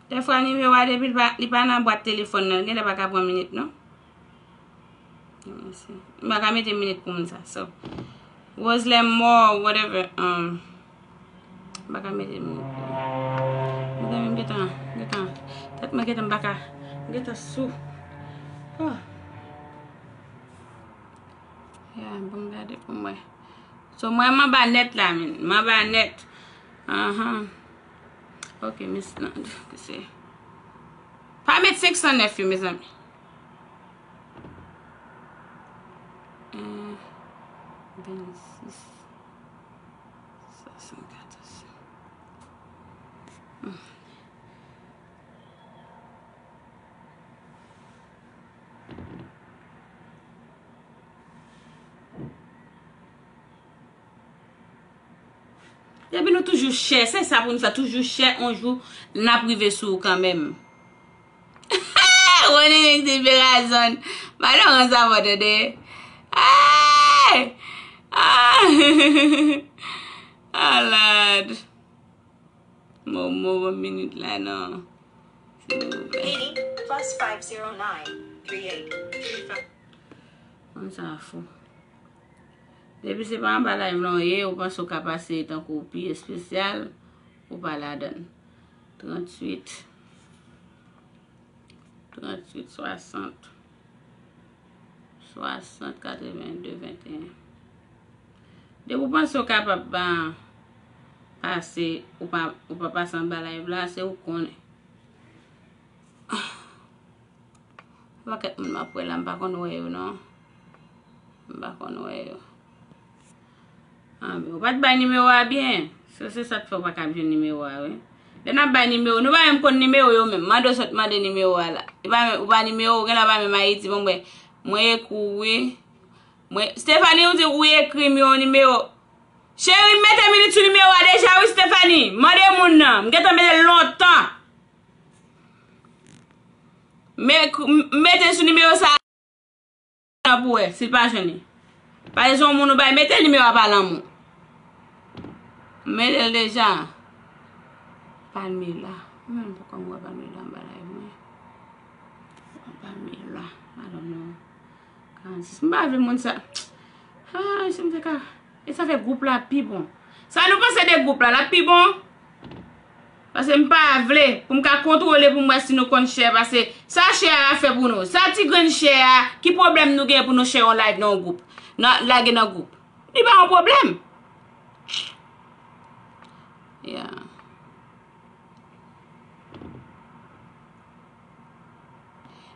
Dèfwa nimewo a depi li pa, li pa nan bwat telefòn nan, li genlè pa ka pran minit, non. Mèsi. M pa ka mete minit pou moun sa. So, Roselem Moore, whatever. Um, m pa ka mete minit pou moun. Mezanmi, m gentan, m gentan. Tèt mwen gentan, m pa ka. M gentan sou. Oh. Ya, bon, m gade pou mwen. So, mwen, m anba nèt la, men. M anba nèt. Ahan. Ok, mis nan, se. Pa met senk san nèf yo, mezanmi. Eh, vennsis, swasannkatòz. Hmm. Depi nou toujou chè, se sa pou nou fè, toujou chè, on jou, n ap rive sou ou kanmenm. Rony Mix di Verazon. Malorans avè w, tande. Ay! Ah! Oh, Lord. Momo, yon minit la, non. Silvouplè. Meeting plus five zero nine three eight three five. Moun sa fou. Depi se pa anba live lan w ye, ou panse w ka pase tankou pi espesyal, ou pa ladann. Tranntuit, tranntuit, swasant, swasant, katrevenndde, venteyen. Depi w panse w kapab pa pase, ou pa, ou pa pase anba live la, se ou konnen. Yon pakèt moun m ap wè la, m pa konn wè yo, non. M pa konn wè yo. Ah, men ou pa t bay nimewo a byen. Se, se sa k fè w pa ka jwenn nimewo a, wi. Lè n ap bay nimewo, nou pa menm konn nimewo yo menm. Mande w sot mande nimewo a la. E pa menm, ou pa nimewo, ou genlè pa menm Ayiti, bon, mwen, mwen ekri w, wi. Mwen, Stephanie, ou di ou ekri m yon nimewo. Cheri, m mete minit sou nimewo a deja, wi, Stephanie. Mande moun nan. M gentan mete l lontan. Me-, m-, mete sou nimewo sa a pou wè, si l pa jwenn li. Pale se yon moun ou bay, mete nimewo a pa lanmou. M mete l deja. Palmela. Mwen menm poko m wè Palmela anba live mwen. Palmela. I don't know. Karannsis. M pa vle moun sa. Ah, si m te ka. E sa fè gwoup la pi bon. Sa nou panse de gwoup la, l ap pi bon? Paske m pa vle pou m ka kontwole pou m wè si nou konn share. Paske sa share a fè pou nou. Sa ti grenn share a, ki pwoblèm nou gen pou nou share yon live nan yon gwoup? Nan, lage nan gwoup. Li pa yon pwoblèm. Yeah.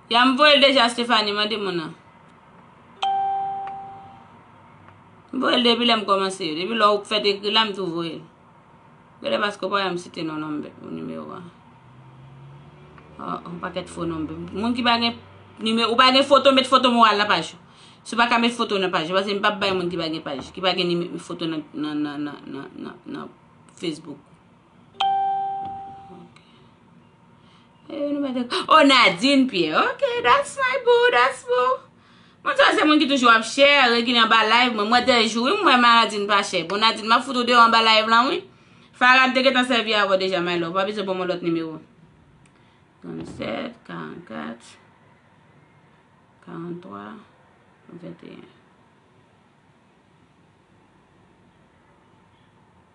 Ya, m voye l deja, Stephanie, mande moun nan. M voye l depi lè m kòmanse yo. Depi lè w fèt ekri la, m tou voye l. Genlè paske w pa wè m site non, non, m, nimewo a. Oh, yon pakèt fo non. Moun ki pa gen nimewo, ou pa gen foto, met foto moral nan paj ou. Si w pa ka met foto nan paj ou, paske m p ap bay moun ki pa gen paj, ki pa gen nime-, foto nan, nan, nan Facebook. Ok. Eh, nou pa te, oh, Nadine Pierre. Ok, that's my boo, that's boo. Moun sa se moun ki toujou ap share, ki anba live mwen. Mwen de jou, wi, m wè Nadine pa share. Bon, Nadine, m ap fout ou deyò anba live lan, wi. Farah, m te gentan sèvi avè w deja, my love. W pa bezwen ban mwen lòt nimewo. Trannsèt, karannkat, karanntwa, venteyen.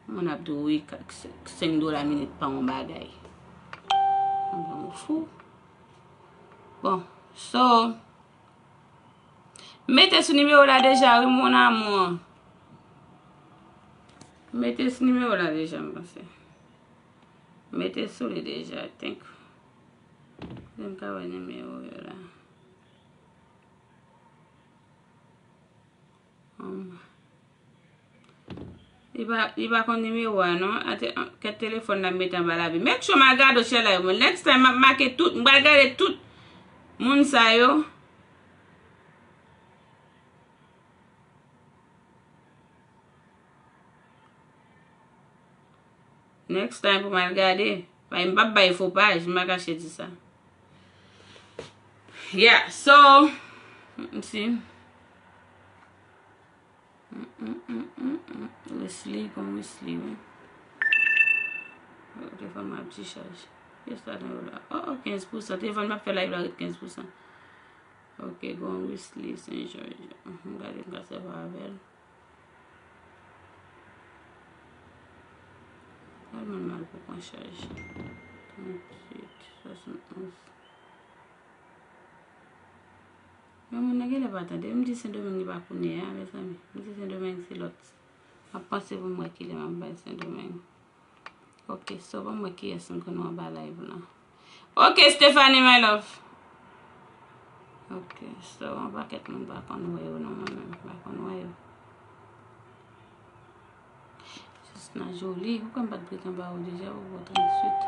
Moun ap di w, wi, senk dola minit pa yon bagay. Moun fou. Bon, so, mete sou nimewo la deja, wi, mon amour. Mete sou nimewo la deja, m panse. Mete sou li deja, I think. Fò m ka wè nimewo yo la. Um, li pa, li pa konn nimewo a, non. Ate, kèt telefòn la mete anba lavi. Make sure m al gade w share live mwen. Next time, m ap make tout. M pral gade tout moun sa yo. Next time pou m al gade. Bay, m p ap bay fo paj, m pa kache di sa. Yeah, so, let me see. Mm, mm, mm, mm, mm. Wesley, gon Wesley, wi. Oh, telefòn mwen ap dichaj. Yes, sa nan yo la. Oh, oh, kenz pousan. Telefòn m ap fè live la ret kenz pousan. Ok, gon Wesley Saint George. Mhm, gade m ka sèvi avè l. Tèlman mal pou pran chaj. Tranntuit, swasannonz. Men moun nan genlè pa tande. M di Sendomeng li pa kounye a, mezanmi. M di Sendomeng se lòt. M ap panse pou m wè kilè m ap bay Sendomeng. Ok, so ban m wè kiyès m konn wè anba live lan. Ok, Stephanie, my love. Ok, so yon pakèt moun pa konn wè yo non, mwen menm, m pa konn wè yo. Jisna Jolie, poukò m pa t ret anba ou deja, ou wè tranntuit.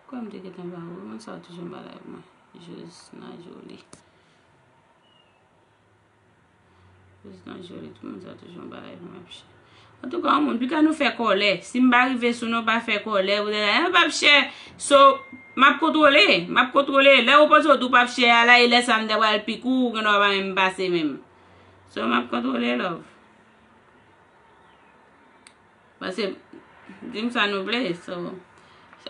Poukò m te ret anba ou, moun sa yo toujou anba live mwen. Jisna Jolie. Prezidan Jolie, tout moun sa toujou anba live mwen ap share. Antouka, yon moun, pika nou fè kòlè. Si m pa rive sou nou, pa fè kòlè. Ou te la, eh, p ap share. So, m ap kontwole, m ap kontwole. Lè ou panse ou tou p ap share a la, e lè sa m ta pral pik ou, ou gendwa pa menm pase menm. So, m ap kontwole, love. Paske, di m sa nou vle, so.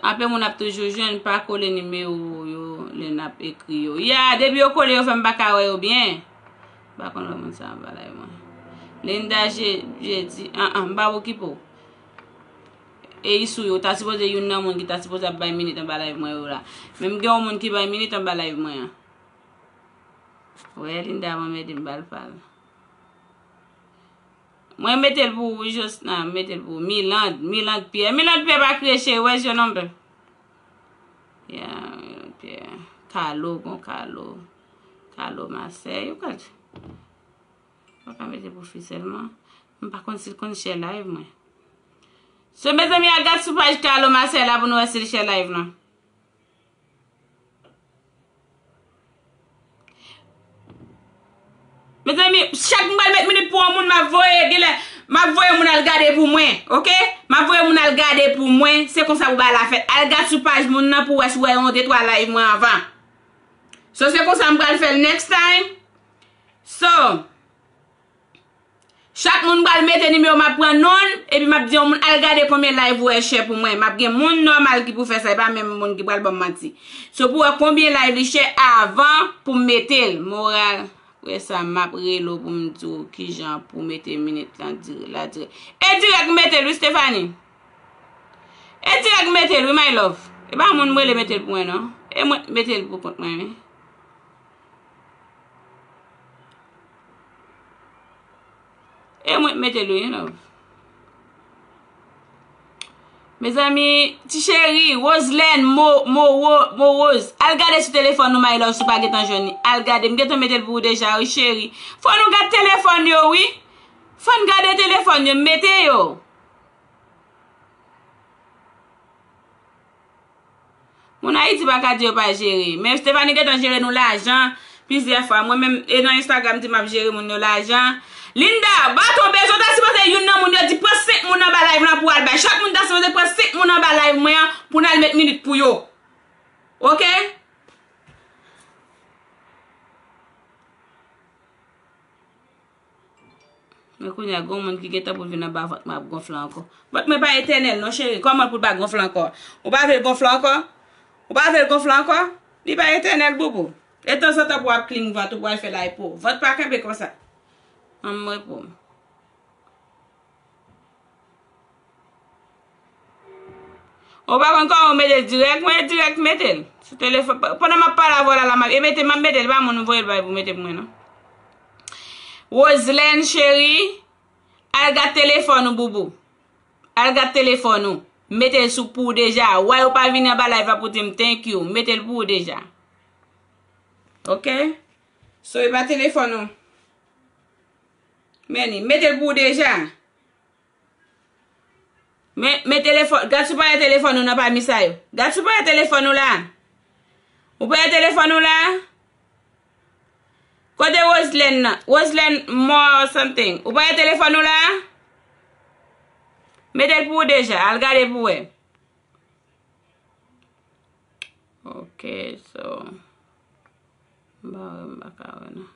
Apre moun ap toujou jwenn, pa kole nimewo yo lè n ap ekri yo. Ya, depi yo kole, yo fè m pa ka wè yo byen. M pa konn wè moun sa anba live mwen. Linda, je, je di, an, an, m pa okipe w. E Isou yo, ta sipoze youn nan moun ki ta sipoze ap bay minit anba live mwen yo la. Men m gen yon moun ki bay minit anba live mwen an. Wè, Linda, mwen mete m ba l pal. Mwen mete l pou ou, wi, Josna, m mete l pou ou. Miland, Miland Pierre. Miland Pierre pa kriye cheri, where's your number? Yeah, Miland Pierre. Kalo, gon Kalo. Kalo Marseille, ou ka di. Mwen pa mete pou fi sèlman. M pa konn si l konn share live mwen. So, mezanmi, al gad sou paj Kalo Marseille la pou nou wè si l share live lan. Mezanmi, chak m pral met minit pou yon moun, m ap voye, genlè, m ap voye moun al gade pou mwen, ok? M ap voye moun al gade pou mwen, se konsa pou bagay la fèt. Al gad sou paj moun nan pou wè si w wè yon de twa live mwen anvan. So, se konsa m pral fè l next time. So, chak moun pral mete nimewo, m ap pran non l, epi m ap di yon moun al gade konbyen live ou wè share pou mwen. M ap gen moun nòmal ki pou fè sa, e pa menm moun ki pral ban m manti. So pou wè konbyen live li share avan pou m mete l. Moral, apre sa, m ap rele w pou m di w kijan pou mete minit lan dire, la dire. E dirèk m mete l, wi, Stephanie. E dirèk m mete l, wi, my love. E pa moun m rele mete l pou mwen, non. E mwen mete l pou kont mwen, wi. E mwen k mete l, wi, you know. Mezanmi, ti cheri, Roselène, Mo, Mo, Ro, Mo Rose, al gade sou telefòn ou, my love, si w pa gentan jwenn li. Al gade, m gentan mete l pou ou deja, wi, cheri. Fò nou gade telefòn yo, wi. Fò n gade telefòn yo, m mete yo. Moun Ayiti pa ka di yo pa jere. Men Stephanie gentan jere nou lajan plizyè fwa. Mwen menm, e nan Instagram, di m ap jere moun yo lajan. Linda, baton bezwen ta sipoze youn nan moun yo di pran senk moun anba live lan pou al bay. Chak moun ta sipoze pran senk moun anba live mwen an pou n al met minit pou yo. Ok? Men kounye a, gen yon moun ki gentan pou l vin anba vant mwen ap gonfle ankò. Vant mwen pa etènèl non, cheri. Kòman pou l pa gonfle ankò? Ou pa vle l gonfle ankò? Ou pa vle l gonfle ankò? Li pa etènèl, boubou. E tanzantan pou w ap clean vant ou, pou w al fè lipo. Vant pa kenbe konsa. Ann mwen pou m. Ou pa konn kòman ou mete l dirèk, mwen dirèk mete l. Sou telefòn, pandan m ap pale avè w la, la, m ap, e mete, m ap mete l, pa moun voye l bay pou mete pou mwen, non. Roselène, cheri, al gad telefòn ou, boubou. Al gad telefòn ou. Mete l sou pou ou deja. Why ou pa vini anba live la pou di m thank you? Mete l pou ou deja. Ok? So, e pa telefòn ou. Men li, mete l pou ou deja. Men, men telefòn, gad si w pa wè telefòn ou nan pami sa yo. Gad si w pa wè telefòn ou la. Ou pa wè telefòn ou la? Kote Roselèn nan? Roselèn Moore something. Ou pa wè telefòn ou la? Mete l pou ou deja. Al gade pou wè. Ok, so. M pa wè, m pa ka wè non.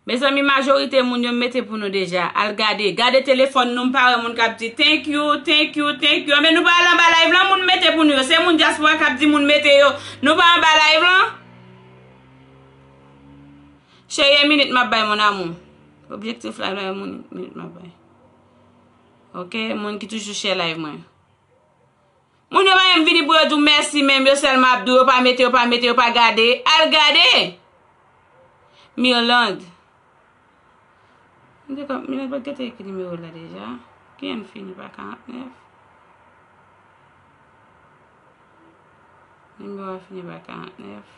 Mezanmi, majorite moun yo mete pou nou deja. Al gade. Gade telefòn nou, m pa wè moun k ap di thank you, thank you, thank you. Anben nou pa al anba live lan, moun mete pou nou yo. Se moun dyaspora k ap di moun mete yo. Nou pa anba live lan? Cheri, e minit m ap bay, mon amour. Objektif la, e minit, minit m ap bay. Ok, moun ki toujou share live mwen. Moun yo pa menm vini pou yo di w mèsi menm, yo sèlman ap di w yo pa mete, yo pa mete, yo pa gade. Al gade! Mirlande. M te konn, Mirlande pa t gentan ekri nimewo l la deja. Ki an fini pa karant nèf? Nimewo a fini pa karant nèf.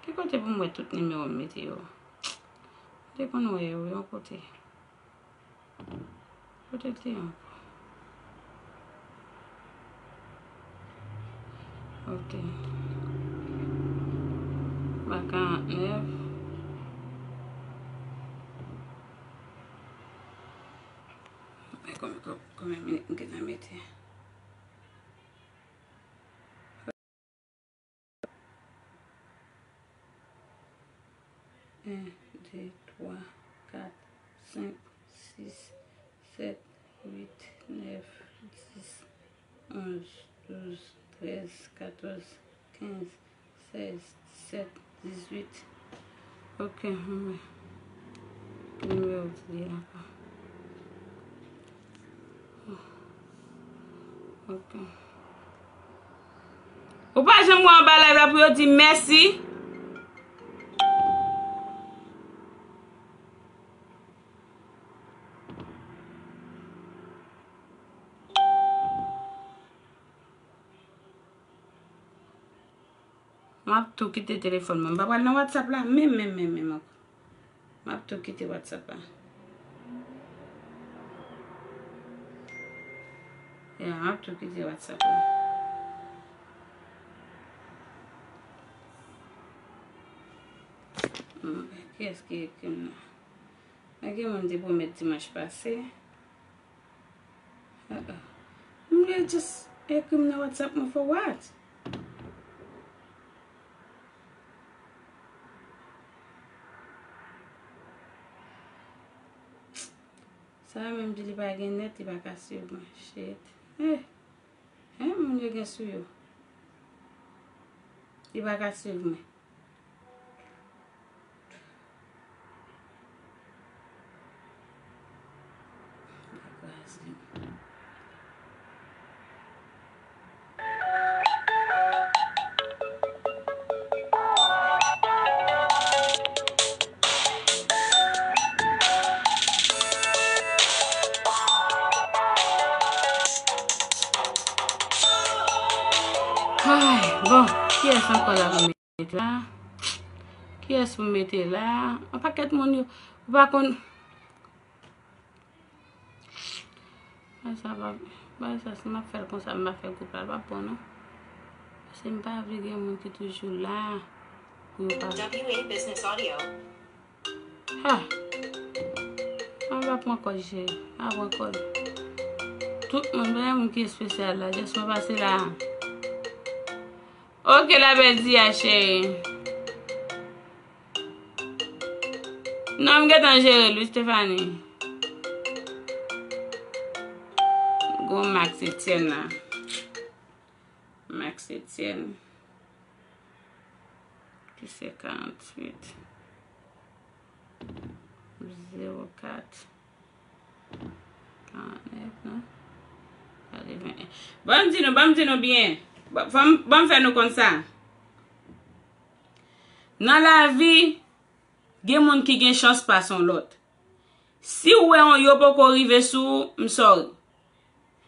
Ki kote pou m wè tout nimewo m mete yo? M te konn wè yo yon kote. Kote l te ye ankò? Ok. Ba karant nèf. Men konbyen, konbyen minit m gentan mete? En, de, twa, kat, senk, sis, sèt, uit, nèf, dis, onz, douz, trèz, katòz, kenz, sèz, disèt, dizuit. Ok, m wè. Nimewo ki ye ankò. Ok. Ou pa janm wè anba live la pou yo di mèsi? M ap tou kite telefòn mwen. M pa pral nan WhatsApp la menm, menm, menm, menm ankò. M ap tou kite WhatsApp la. Ya, m ap tou kite WhatsApp la. Hmm, kiyès ki ekri m nan? Men gen moun te pwomèt dimanch pase. Uh-uh. M vle just ekri m nan WhatsApp mwen for what? Sa a menm di li pa gen nèt, li pa ka swiv mwen. Shit. Eh. Hein, moun yo gen sou yo. Li pa ka swiv mwen. Ay, bon, kiyès ankò la pou mete la? Kiyès pou mete la? Yon pakèt moun yo, ou pa konn. Bagay sa pa, bagay sa, si m ap fè l konsa, m pa fè gwoup la, l p ap bon, non. Paske m pa vle gen moun ki toujou la pou yo pa. W A Business Audio. Ha! An pa pran kòd, cheri. Pa pran kòd. Tout moun, pa gen moun ki espesyal la. Just mwen pase la. Ok, la bèl di a, cheri. Non, m gentan jere l, wi, Stephanie. Gon Max Etienne la. Max Etienne. Ki se karanntuit zewo kat karannèf, non? Katreven. Ban m di nou, ban m di nou byen. Ban, ban m, ban m fè nou konn sa. Nan lavi, gen moun ki gen chans pase yon lòt. Si w wè yon yo poko rive sou ou, m sorry.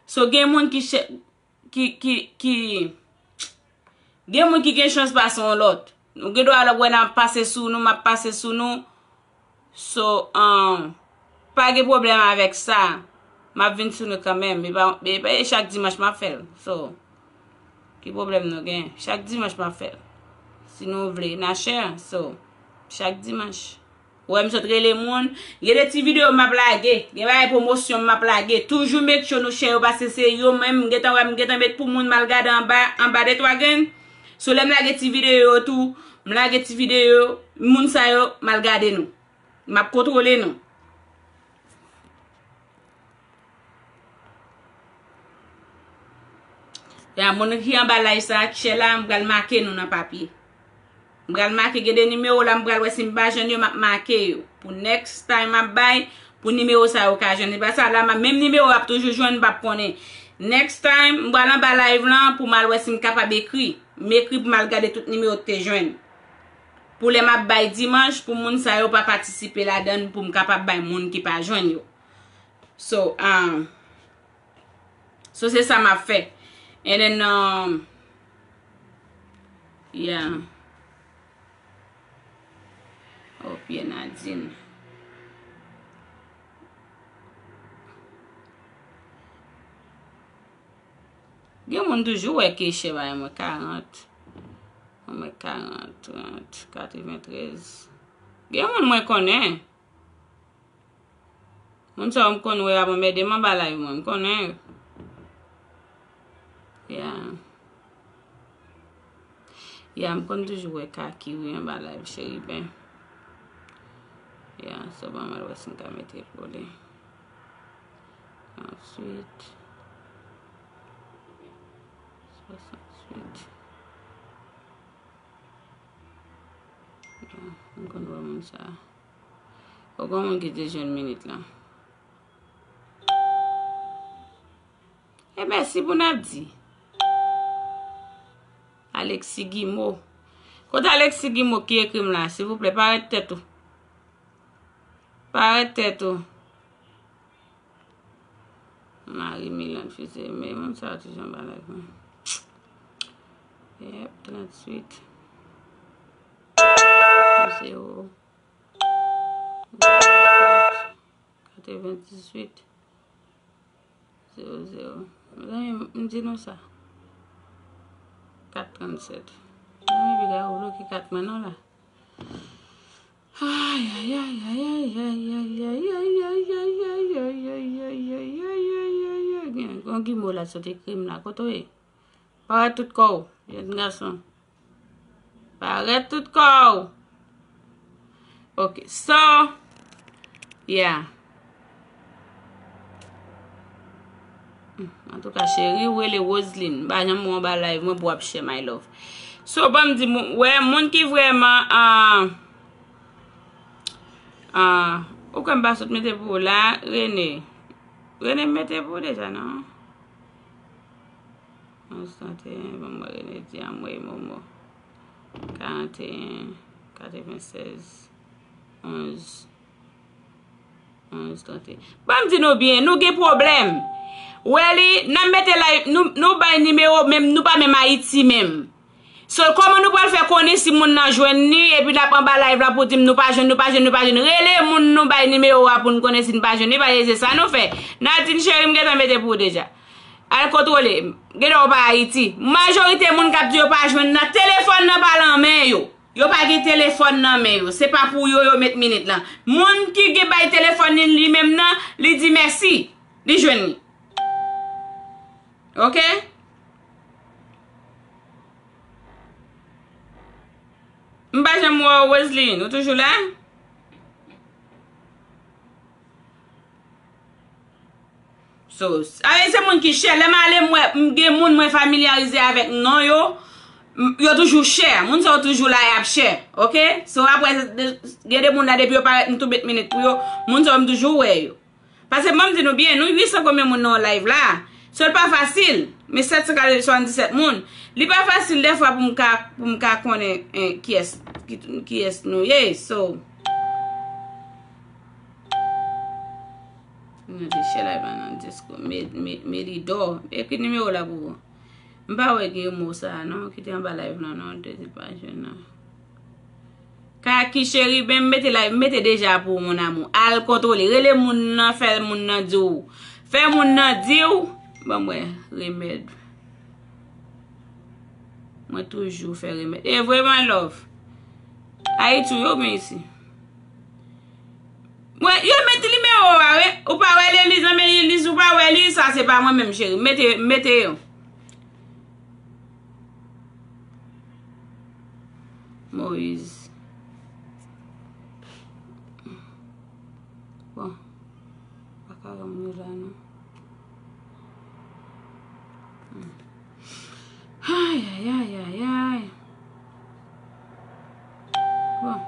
So, gen moun ki chè-, ki, ki, ki, gen moun ki gen chans pase yon lòt. Nou gen dwa wè n ap pase sou nou, m ap pase sou nou. So, um, Pa gen pwoblèm avèk sa. M ap vin sou nou kanmenm. E pa, e pa, e chak dimanch m ap fè l. So, ki pwoblèm nou gen? Chak dimanch m ap fè l. Si nou vle, n a share. So, chak dimanch. Ou wè m sot rele moun. Gen de ti videyo m ap lage. Gen bagay pwomosyon m ap lage. Toujou make sure nou share yo, paske se yo menm, m gentan wè, m gentan met pou moun m al gade anba, anba de twa grenn. So, lè m lage ti videyo yo tou, m lage ti videyo, moun sa yo, m al gade nou. M ap kontwole nou. Ya, moun ki anba live sa, ki share la, m pral make nou nan papye. M pral make, gen de nimewo la, m pral wè si m pa jwenn yo, m ap make yo. Pou next time m ap bay, pou nimewo sa yo ka jwenn. Se pa sa la, m ap, menm nimewo ap toujou jwenn, m p ap konnen. Next time, m pral anba live lan pou m al wè si m kapab ekri. M ekri pou m al gade tout nimewo k te jwenn. Pou lè m ap bay dimanch, pou moun sa yo pa patisipe ladan l, pou m kapab bay moun ki pa jwenn yo. So, um, so se sa m ap fè. And then, um, yeah. Oh, Pierre Nadine. Gen moun toujou wè ke share ba mwen karant. Mwen karant, trant, katreventrèz. Gen moun mwen konnen. Moun sa yo m konn wè ap anmède m anba live mwen, m konnen yo. Ya. Ya, m konn toujou wè Kaki wi anba live, Cheriben. Ya, so ban m al wè si m ka mete pou li. Answit, swasantuit. Ya, m konn wè moun sa. Ou gen moun ki te jwenn minit lan. E mèsi pou n ap di. Alexis Guimau. Kote Alexis Guimau ki ekri m la, silvouplè, parèt tèt ou. Parèt tèt ou. Marie Milande Fils, men moun sa toujou anba live mwen. Yep, tranntuit. Zewo. Katrevendizuit. Zewo, zewo. Mezanmi, m di nou sa. Kat trannsèt. Mezanmi, piga yo bloke kat mwen non la. Ay, ay, ay. Gen, gen Guimau la sot ekri m la. Kote w ye? Parèt tout kò w, jèn gason. Parèt tout kò w. Ok, so, yeah. Hmm, antouka, cheri, ou rele Roseline. M pa janm wè w anba live mwen pou w ap share, my love. So, ban m di, moun, wè, moun ki vrèman, ah, ah, ou kwè m pa sot mete pou ou la, Rene. Rene m mete pou ou deja, non? Onz, trannteyen, ban m wè Rene di anmwey Momo. Karanteyen, katrevensèz, onz, onz, trannteyen. Ban m di nou byen, nou gen pwoblèm. Wè li, n ap mete la, nou, nou bay nimewo, menm, nou pa menm Ayiti menm. So, kòman nou pral fè konnen si moun nan jwenn ni, epi l ap anba live la pou di m nou pa jwenn, nou pa jwenn, nou pa jwenn? Rele moun nou bay nimewo a pou n konnen si n pa jwenn ni, paske se sa nou fè. Nadine cheri, m gentan mete pou ou deja. Al kontwole. Genlè w pa Ayiti. Majorite moun k ap di yo pa jwenn nan, telefòn nan pa nan men yo. Yo pa gen telefòn nan men yo. Se pa pou yo, yo met minit lan. Moun ki gen bay telefòn li, li menm nan, li di mèsi. Li jwenn li. Ok? M pa janm wè w, Roseline. Ou toujou la? So, ale se moun ki share. Lè m ale, m wè, m gen moun mwen familyarize avèk non yo. M, yo toujou share. Moun sa yo toujou la, y ap share. Ok? So, apre, de, gen de moun la, depi yo parèt, m tou met minit pou yo. Moun sa yo, m toujou wè yo. Paske ban m di nou byen, nou uit san konbyen moun nan yon live la. So, l pa fasil. Men sèt san swasanndisèt moun. Li pa fasil dèfwa pou m ka, pou m ka konnen, eh, kiyès, ki, kiyès nou ye. So, nou te share live la nan Discord. Me, me, Melidor. Ekri nimewo la pou ou. M pa wè gen mo sa a non, ki te anba live lan non, te di pa jwenn nan. Kaki cheri, ben m mete la, m mete deja pou ou, mon amour. Al kontwole. Rele moun nan, fè moun nan di w. Fè moun nan di w. Ban m wè, remèd. Mwen toujou fè remèd. E vre, my love. Ayiti, yo, men isi. Mwen, yo met nimewo a, wi. Ou pa wè li, li, nan men li, ou pa wè li, sa se pa mwen menm, cheri. Mete, mete yo. Moïse. Bon. Pa ka ranm yo la, non. Hmm. Ay, ay, ay, ay, ay. Bon.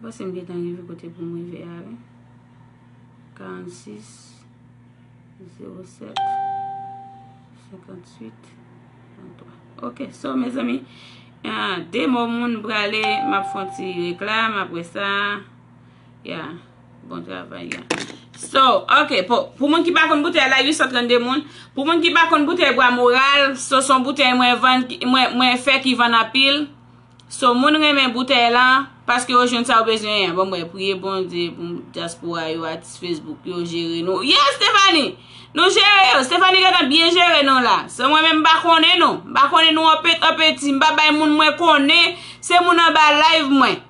Bon, se m gentan rive kote pou m rive a, wi. Karannsis. Zewo sèt, senkantuit, trannntwa. Ok, so, mezanmi, ah, de mo moun prale, m ap fè yon ti reklam, apre sa, ya, bon travay, ya. So, ok, pou, pou moun ki pa konn boutèy la, uit san trannde moun. Pou moun ki pa konn boutèy Bwa Moral, so, se yon boutèy mwen vann, ki- mwen, mwen fè ki vann anpil. So, moun renmen boutèy la, paske yo jwenn sa yo bezwen an. Bon, mwen priye Bondye pou dyaspora yo, atis Facebook yo, jere nou. Yes, Stephanie! Nou jere yo. Stephanie gentan byen jere nou la. Se mwen menm, m pa konnen nou. M pa konnen nou anpet, anpeti. M pa bay moun mwen konnen. Se moun anba live mwen.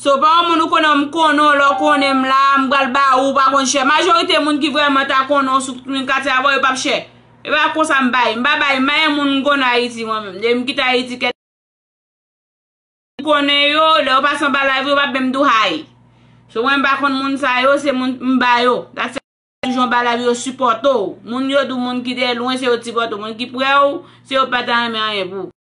So, pa yon moun ou konnen, m konnen w, lè w konnen m la, m pral ba ou, ou pa konn chè. Majorite moun ki vrèman ta konnen w sou tout moun katye avè w, yo p ap chè. E pa konsa m bay. M pa bay, m pa yon moun m konnen Ayiti, mwen menm. Depi m kite Ayiti, kèt M konnen yo, lè yo pase anba live, yo p ap menm di w hi. So, mwen, m pa konn moun sa yo, se moun m ba yo. That's it. Toujou anba live, yo sipòte w. Moun yo di w, moun ki de lwen, se yo t sipòte w. Moun ki pre w, se yo pa ta renmen anyen pou ou.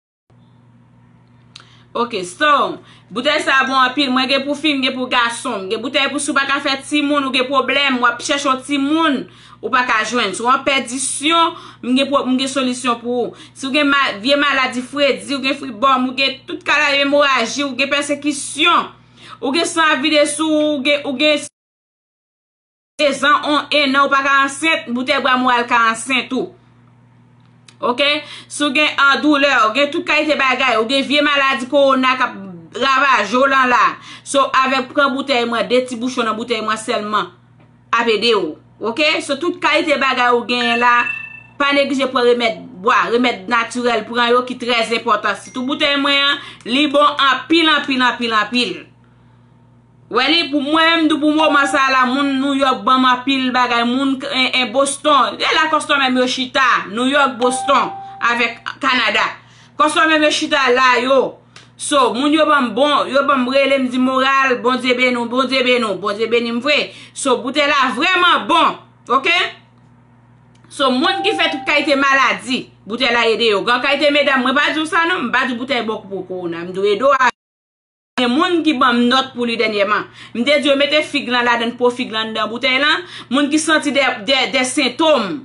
Ok, so, boutèy sa bon anpil. Mwen gen pou fi, m gen pou gason. M gen boutèy pou si w pa ka fè timoun, ou gen pwoblèm, w ap chèche yon timoun, ou pa ka jwenn. Si w an pèdisyon, m gen pwo-, m gen solisyon pou ou. Si w gen ma-, vye maladi fredi, ou gen fribòm, ou gen tout kalay emoraji, ou gen pèsekisyon, ou gen san ap vide sou ou, ou gen, ou gen sezon on, en an, ou pa ka ansent, boutèy Bwa Moral ka ansent ou. Ok? Si w gen, ah, doulè, ou gen tout kalite bagay, ou gen vye maladi kowona k ap ravaje w lan la. So, avèk pran boutèy mwen, de ti bouchon nan boutèy mwen sèlman, ap ede w. Ok? So, tout kalite bagay ou genyen la, pa neglije pran remèd bwa, remèd natirèl, pran yo ki trè enpòtan. Sitou boutèy mwen an, li bon anpil, anpil, anpil, anpil. Wè li, pou mwen menm, di pou moman sa la, moun New York ban m anpil bagay, moun, en, en, Boston. E la kòstò menm yo chita, New York, Boston, avèk Kanada. Kòstò menm yo chita la, yo. So, moun yo ban m bon, yo ban m rele, m di moral, Bondye beni w, Bondye beni w, Bondye beni m vre. So, boutèy la vrèman bon, ok? So, moun ki fè tout kalite maladi, boutèy la ede yo. Gran kalite medam, mwen pa di w sa non, m pa di boutèy bon pou kowona, m di w ede w a. Gen moun ki ban m nòt pou li dènyèman. M te di yo mete fig lan ladann, po fig lan anndan boutèy lan. Moun ki santi de, de, de sentòm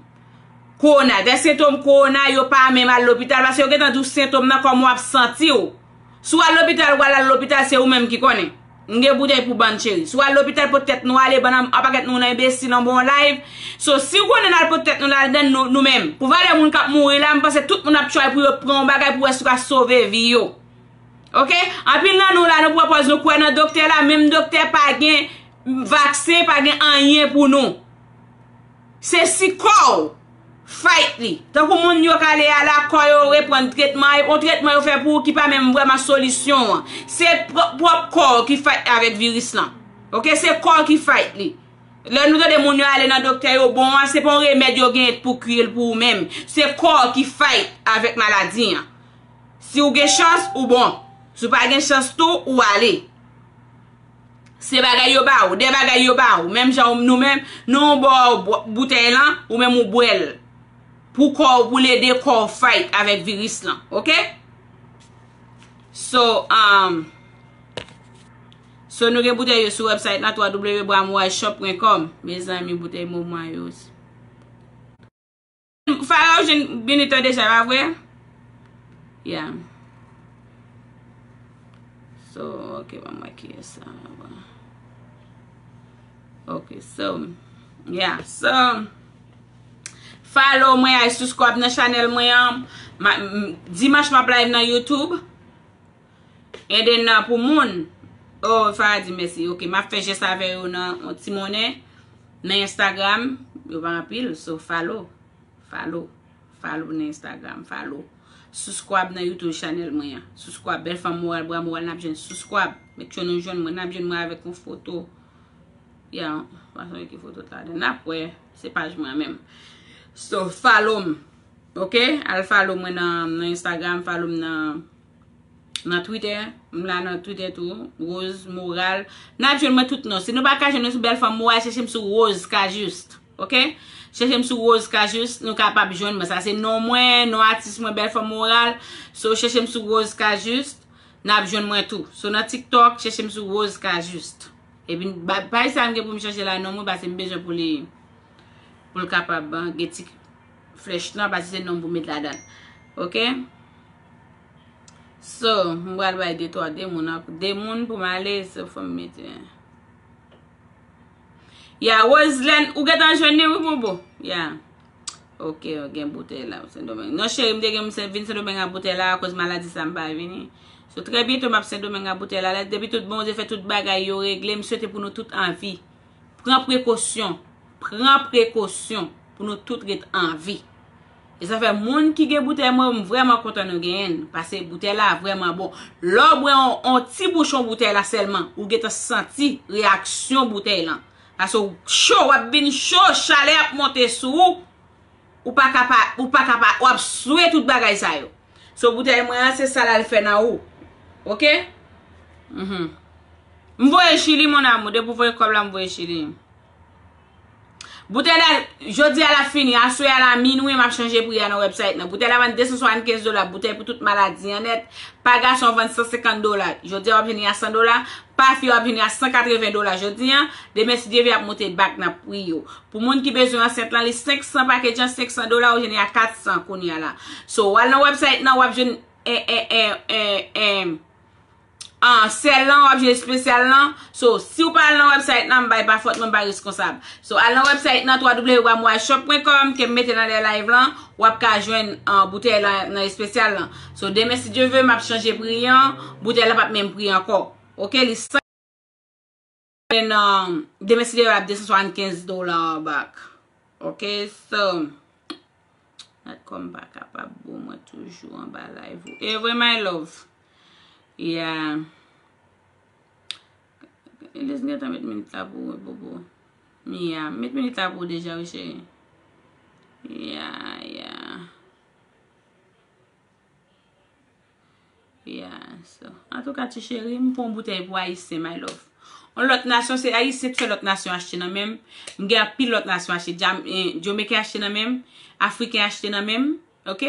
kowona, de sentòm kowona, yo pa menm al lopital, paske yo gentan di w sentòm nan kòman w ap santi w. Si w al lopital, w al al lopital, se ou menm ki konnen. M gen boutèy pou bann cheri. Si w al lopital, pot tèt nou ale, bann an, an pakèt nou nan enbesil anba yon live. So, si w konnen n al pot tèt nou ladann, nou, nou menm. Pou valè moun k ap mouri la, m panse tout moun ap try pou yo pran yon bagay pou wè si yo ka sove vi yo. Ok? Anpil nan nou la, nou pran pòz nou kwè nan doktè la, menm doktè pa gen vaksen, pa gen anyen pou nou. Se si kò w fight li. Tankou moun yo k ale a la, kò yo reprann tretman, e yon tretman yo fè pou ou ki pa menm vrèman solisyon an. Se pwòp, pwòp kò w ki fight avèk viris lan. Ok? Se kò w ki fight li. Lè nou tande moun yo ale nan doktè yo bon an, se pa yon remèd yo gen pou kwi l pou ou menm. Se kò w ki fight avèk maladi an. Si w gen chans, ou bon. Si w pa gen chans tou, ou ale. Se bagay yo ba ou, de bagay yo ba ou. Menm jan nou menm, nou ba w bò-, boutèy lan, ou menm ou bwè l. Pou kò w, pou l ede kò w fight avèk viris lan. Ok? So, um, so nou gen boutèy yo sou website lan, w w w bwa moral shop pwen kòm. Mezanmi, boutèy moman yo. Fara ou jwenn Benito deja, pa vre? Yeah. So, ok, ban m wè kiyès sa. Ok, so, yeah, so, follow mwen, ay subscribe nan chanèl mwen an. Ma-, m-, dimanch m ap live nan YouTube. And then, uh, pou moun, Oh, Farah di mèsi. Ok, m ap fè jès avè yo nan yon ti monnen. Nan Instagram, yo pa anpil, so follow. Follow. Follow nan Instagram, follow. Subscribe nan YouTube channel mwen an. Subscribe, Bèl Fanm Moral, Bra Moral, n ap jwenn. Subscribe. Make sure nou jwenn mwen, n ap jwenn mwen avèk yon foto. Ya, pa sonje ki foto t ladan. N ap wè, se paj mwen an menm. So, follow m. Ok? Al follow mwen nan, nan Instagram, follow m nan, nan Twitter. M la nan Twitter tou. Rose Moral. N ap jwenn mwen tout non. Si nou pa ka jwenn mwen sou Bèl Fanm Moral, chèche m sou Rose Cajuste. Ok? Chèche m sou Rose Cajuste, nou kapab jwenn mwen. Sa se non mwen, non atis mwen, Bèl Fanm Moral. So, chèche m sou Rose Cajuste, n ap jwenn mwen tou. So, nan TikTok, chèche m sou Rose Cajuste. Epi, ba-, paj sa m gen pou m chanje la non mwen, paske m bezwen pou li, pou l kapab, ah, gen ti flèch lan, paske se non m pou met ladan. Ok? So, m pral bay de twa, de moun, an-, de moun pou m ale, so fò m mete. Ya, Roselène, ou gentan jwenn li, wi, bobo? Ya. Ok, gen boutèy la, Sendomeng. Non, cheri, m te gen m vin Sendomeng ak boutèy la, akoz maladi sa m pa vini. So, trè byento m ap Sendomeng ak boutèy la. Depi tout Bondye fè tout bagay yo regle, m swete pou nou tout an vi. Pran prekosyon. Pran prekosyon pou nou tout ret an vi. E sa fè moun ki gen boutèy mwen, m vrèman kontan nou genyen l, paske boutèy la vrèman bon. Lè w bwè on, on ti bouchon boutèy la sèlman, ou gentan santi reyaksyon boutèy lan. Paske w cho, w ap vin cho, chalè ap monte sou ou, ou pa ka pa, ou pa ka pa, w ap swe tout bagay sa yo. So boutèy mwen an, se sa l al fè nan ou. Ok? Mhm. M voye Chili, mon amour, depi w voye kòb la, m voye Chili. Boutèy la, jodi a l ap fini, aswè a la minwi, m ap chanje pri a nan website nan. Boutèy la vann de san swasannkenz dola, boutèy pou tout maladi an nèt. Pa gason vann san senkant dola. Jodi a w ap jwenn li a san dola, pa fi w ap jwenn li a san katreven dola jodi a. Demen si Dye vle ap monte back nan pri yo. Pou moun ki bezwen ansent lan, li senk san package an, senk san dola, ou jwenn li a kat san kounye a la. So, w al nan website nan, w ap jwenn, eh, eh, eh, eh, eh, Ah, sèl lan, w ap jwenn espesyal lan. So, si w pa al nan website nan, m bay pa fòt mwen, m pa reskonsab. So, al nan website nan, twa w w w shop pwen kòm, ke m mete nan dèyè live lan, w ap ka jwenn, ah, boutèy la nan espesyal lan. So, demen, si Dye vle, m ap chanje pri an, boutèy la p ap menm pri ankò. Ok, li san, um, demen, si Dye vle, ap de san swasannkenz dola back. Ok, so, Natcom pa kapab bon mwen toujou anba live ou. E vre, my love. Yeah. Eliz gentan met minit la pou ou, bobo. Mia, met minit la pou ou deja, wi, cheri. Yeah, yeah. Yeah, so. Antouka, ti cheri, m pran yon boutèy pou Ayisyen, my love. Yon lòt nasyon, se Ayisyen k fè lòt nasyon achte nan men m. M gen anpil lòt nasyon achte. Jam-, eh, Jamaican achte nan men m. Afriken achte nan men m. Ok?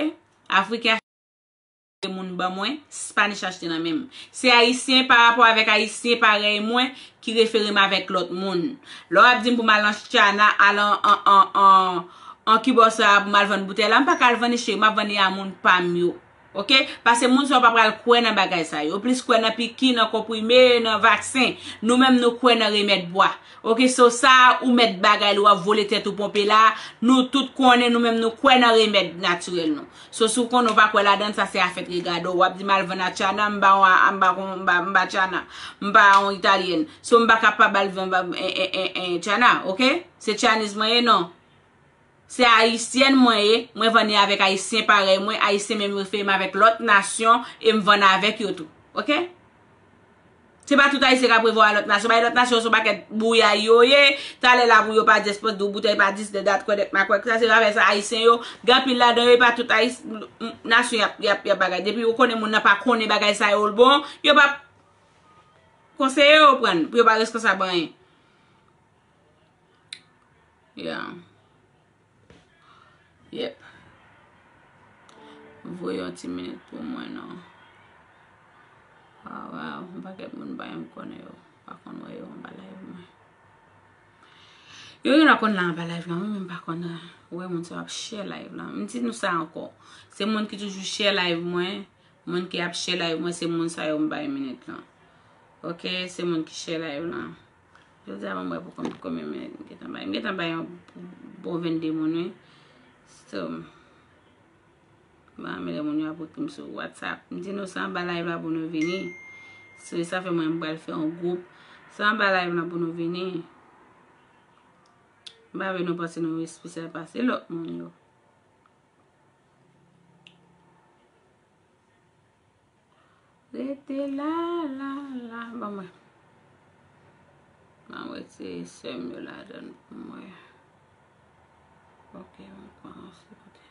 Afriken achte moun ban mwen. Spanish achte nan men m. Se Ayisyen pa rapò avèk Ayisyen parèy mwen ki refere m avèk lòt moun. Lè w ap di m pou m al nan China, al an, an, an, an, an Kiba sa pou m al vann boutèy la, m pa ka al vann li, cheri, m ap vann li a moun pa m yo. Ok? Paske moun sa yo pa pral kwè nan bagay sa yo. Yo plis kwè nan piki, nan konprime, nan vaksen. Nou menm nou kwè nan remèd bwa. Ok, so sa ou mèt bagay li, w ap vole tèt ou ponpe la. Nou tout konnen, nou menm nou kwè nan remèd natirèl nou. So si w konnen w pa kwè ladan l, sa se afè t regade w. W ap di m al vann a China, m pa yon, m pa, m pa, m pa China. M pa yon Italyèn. So m pa kapab al vann, en, en, en, en, China, ok? Se Chinese mwen ye, non. Se Ayisyèn mwen ye, mwen vann li avèk Ayisyen parèy mwen, Ayisyen menm refere m avèk lòt nasyon e m vann avèk yo tou. Ok? Se pa tout Ayisyen k ap revwa lòt nasyon, bay lòt nasyon se yon pakèt bouyay yo ye, talè la pou yo pa di espòs di w boutèy pa dis de dat kwè dèk makwèk, sa se afè sa Ayisyen yo, gen anpil ladan yo, e pa tout Ayis-, m-, m-, nasyon y ap, y ap, y ap bagay. Depi yo konnen moun nan pa konnen bagay sa yo l bon, yo p ap konseye yo pran, pou yo pa reskonsab anyen. Yeah. Yep. Voye yon ti minit pou mwen non. Waw, waw, yon pakèt moun pa menm konnen yo. Pa konn wè yo anba live mwen. Yo gen dwa konn la anba live lan, wi, men m pa konn wè moun sa yo ap share live lan. M di nou sa ankò. Se moun ki toujou share live mwen, moun ki ap share live mwen, se moun sa yo m bay minit lan. Ok, se moun ki share live lan. Jodi a ban m wè pou konbyen, konbyen minit m gentan bay. M gentan bay yon bon vennde moun, wi. So, m pa renmen lè moun yo ap ekri m sou WhatsApp. M di nou se anba live la pou nou vini. So, sa fè mwen m pral fè yon gwoup. Sa anba live lan pou nou vini. M pa vle nou panse nou espesyal pase lòt moun yo. Rete la, la, la. Ban mwen. Ban mwen retire sè m yo ladan l pou mwen. Ok, mwen kòmanse kote.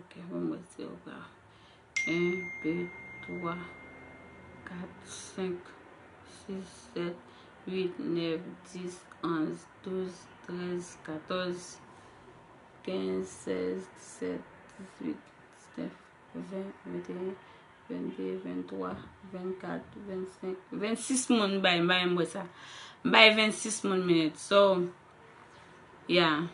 Ok, ban mwen retire w la. En, de, twa, kat, senk, sis, sèt, uit, nèf, dis, onz, douz, trèz, katòz, kenz, sèz, disèt, dizuit, diznèf, ven, venteyen, vennde, venntwa, vennkat, vennsenk, vennsis moun m bay, m bay m wè sa. M bay vennsis moun minit. So, yeah.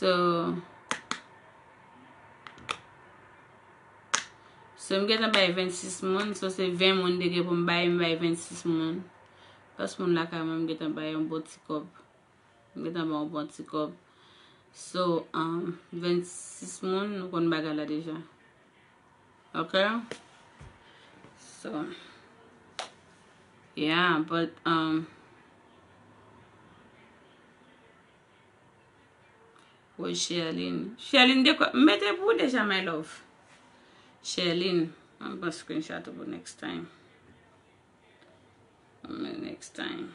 So, so m gentan bay vennsis moun, so se ven moun te gen pou m bay, m bay vennsis moun. Plis moun lakay mwen, m gentan bay yon bon ti kòb. M gentan bay yon bon ti kòb. So, um, vennsis moun, nou konn bagay la deja. Ok? So, yeah, but, um, Woy, Sherline. Sherline, de kwa? M mete pou ou deja, my love. Sherline. Mwen pran screenshot ou pou next time. Mwen next time.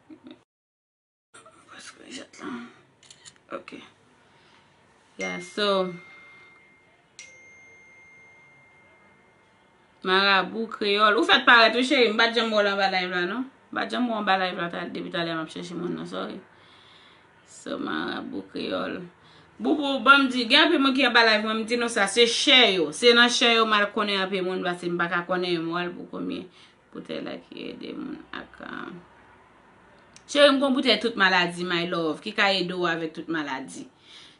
Mwen pran screenshot la. Ok. Yeah, so, Marabou Kreyòl. Ou fèk parèt wi, cheri. M pa t janm wè w anba live la, non. M pa t janm wè w anba live la ta, depi talè m ap chèche moun nan, sorry. So, Marabou Kreyòl. Boubou, ban m di, gen anpil moun ki anba live mwen, m di nou sa, se chè yo. Se nan chè yo m al konnen anpil moun, paske m pa ka konnen yo, m wè l pou konbyen. Boutèy la ki ede moun ak, ah, cheri, m gon boutèy tout maladi, my love, ki ka ede w avèk tout maladi.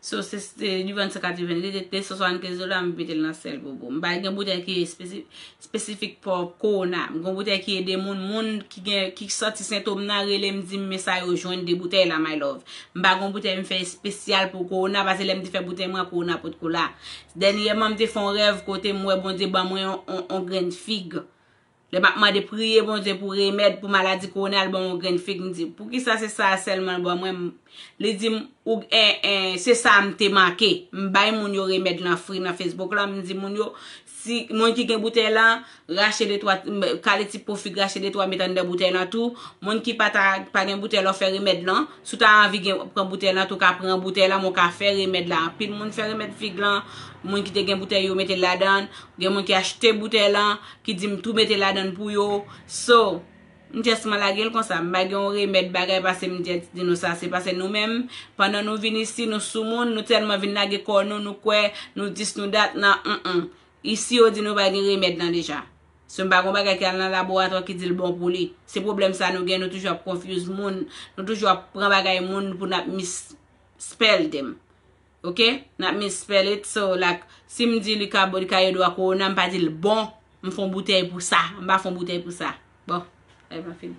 So, se, se li vann san katreven, li te de san swasannkenz dola, m mete l nan sèl pou ou. M pa gen boutèy ki espesi-, espesifik pou kowona. M gon boutèy ki ede moun, moun ki gen, ki santi sentòm nan, rele m, di m, men sa yo jwenn de boutèy la, my love. M pa gon boutèy m fè espesyal pou kowona, paske lè m te fè boutèy mwen, kowona potko la. Dènyèman, m te fè yon rèv kote m wè Bondye ban mwen yon, yon, yon grenn fig. Lè m ap mande priye Bondye pou remèd, pou maladi kowona, l ban m yon grenn fig, m di, "Poukisa se sa a sèlman l ban mwen?" Li di m, "Ou, en, en, se sa a m te manke." M bay moun yo remèd lan fri nan Facebook la, m di moun yo, si, moun ki gen boutèy lan, rache de twa, kale ti po fig, rache de twa, met anndan boutèy lan tou. Moun ki pa ta, pa gen boutèy lan, fè remèd lan. Si w ta anvi gen, pran boutèy lan, tou ka pran boutèy lan, men w ka fè remèd la. Anpil moun fè remèd fig lan, moun ki te gen boutèy yo mete l ladan, gen moun ki achte boutèy lan, ki di m tou mete ladan l pou yo. So, m just man lage l konsa. M pa gen yon remèd bagay pase m just di nou sa. Se pase nou menm, pandan nou vin isi, nou soumoun, nou tèlman vin lage kò nou, nou kwè, nou dis, nou dat, nan, mm, mm. Isi, yo di nou pa gen remèd lan deja. So, m pa gon bagay ki al nan laboratwa ki di l bon pou li. Se pwoblèm sa nou gen, nou toujou ap confuse moun, nou toujou ap pran bagay moun pou n ap misspell them. Ok? N ap misspell it, so, like, si m di li ka bon, li ka ede w ak kowona, m pa di l bon. M fè yon boutèy pou sa. M pa fè yon boutèy pou sa. Bon, live lan fini.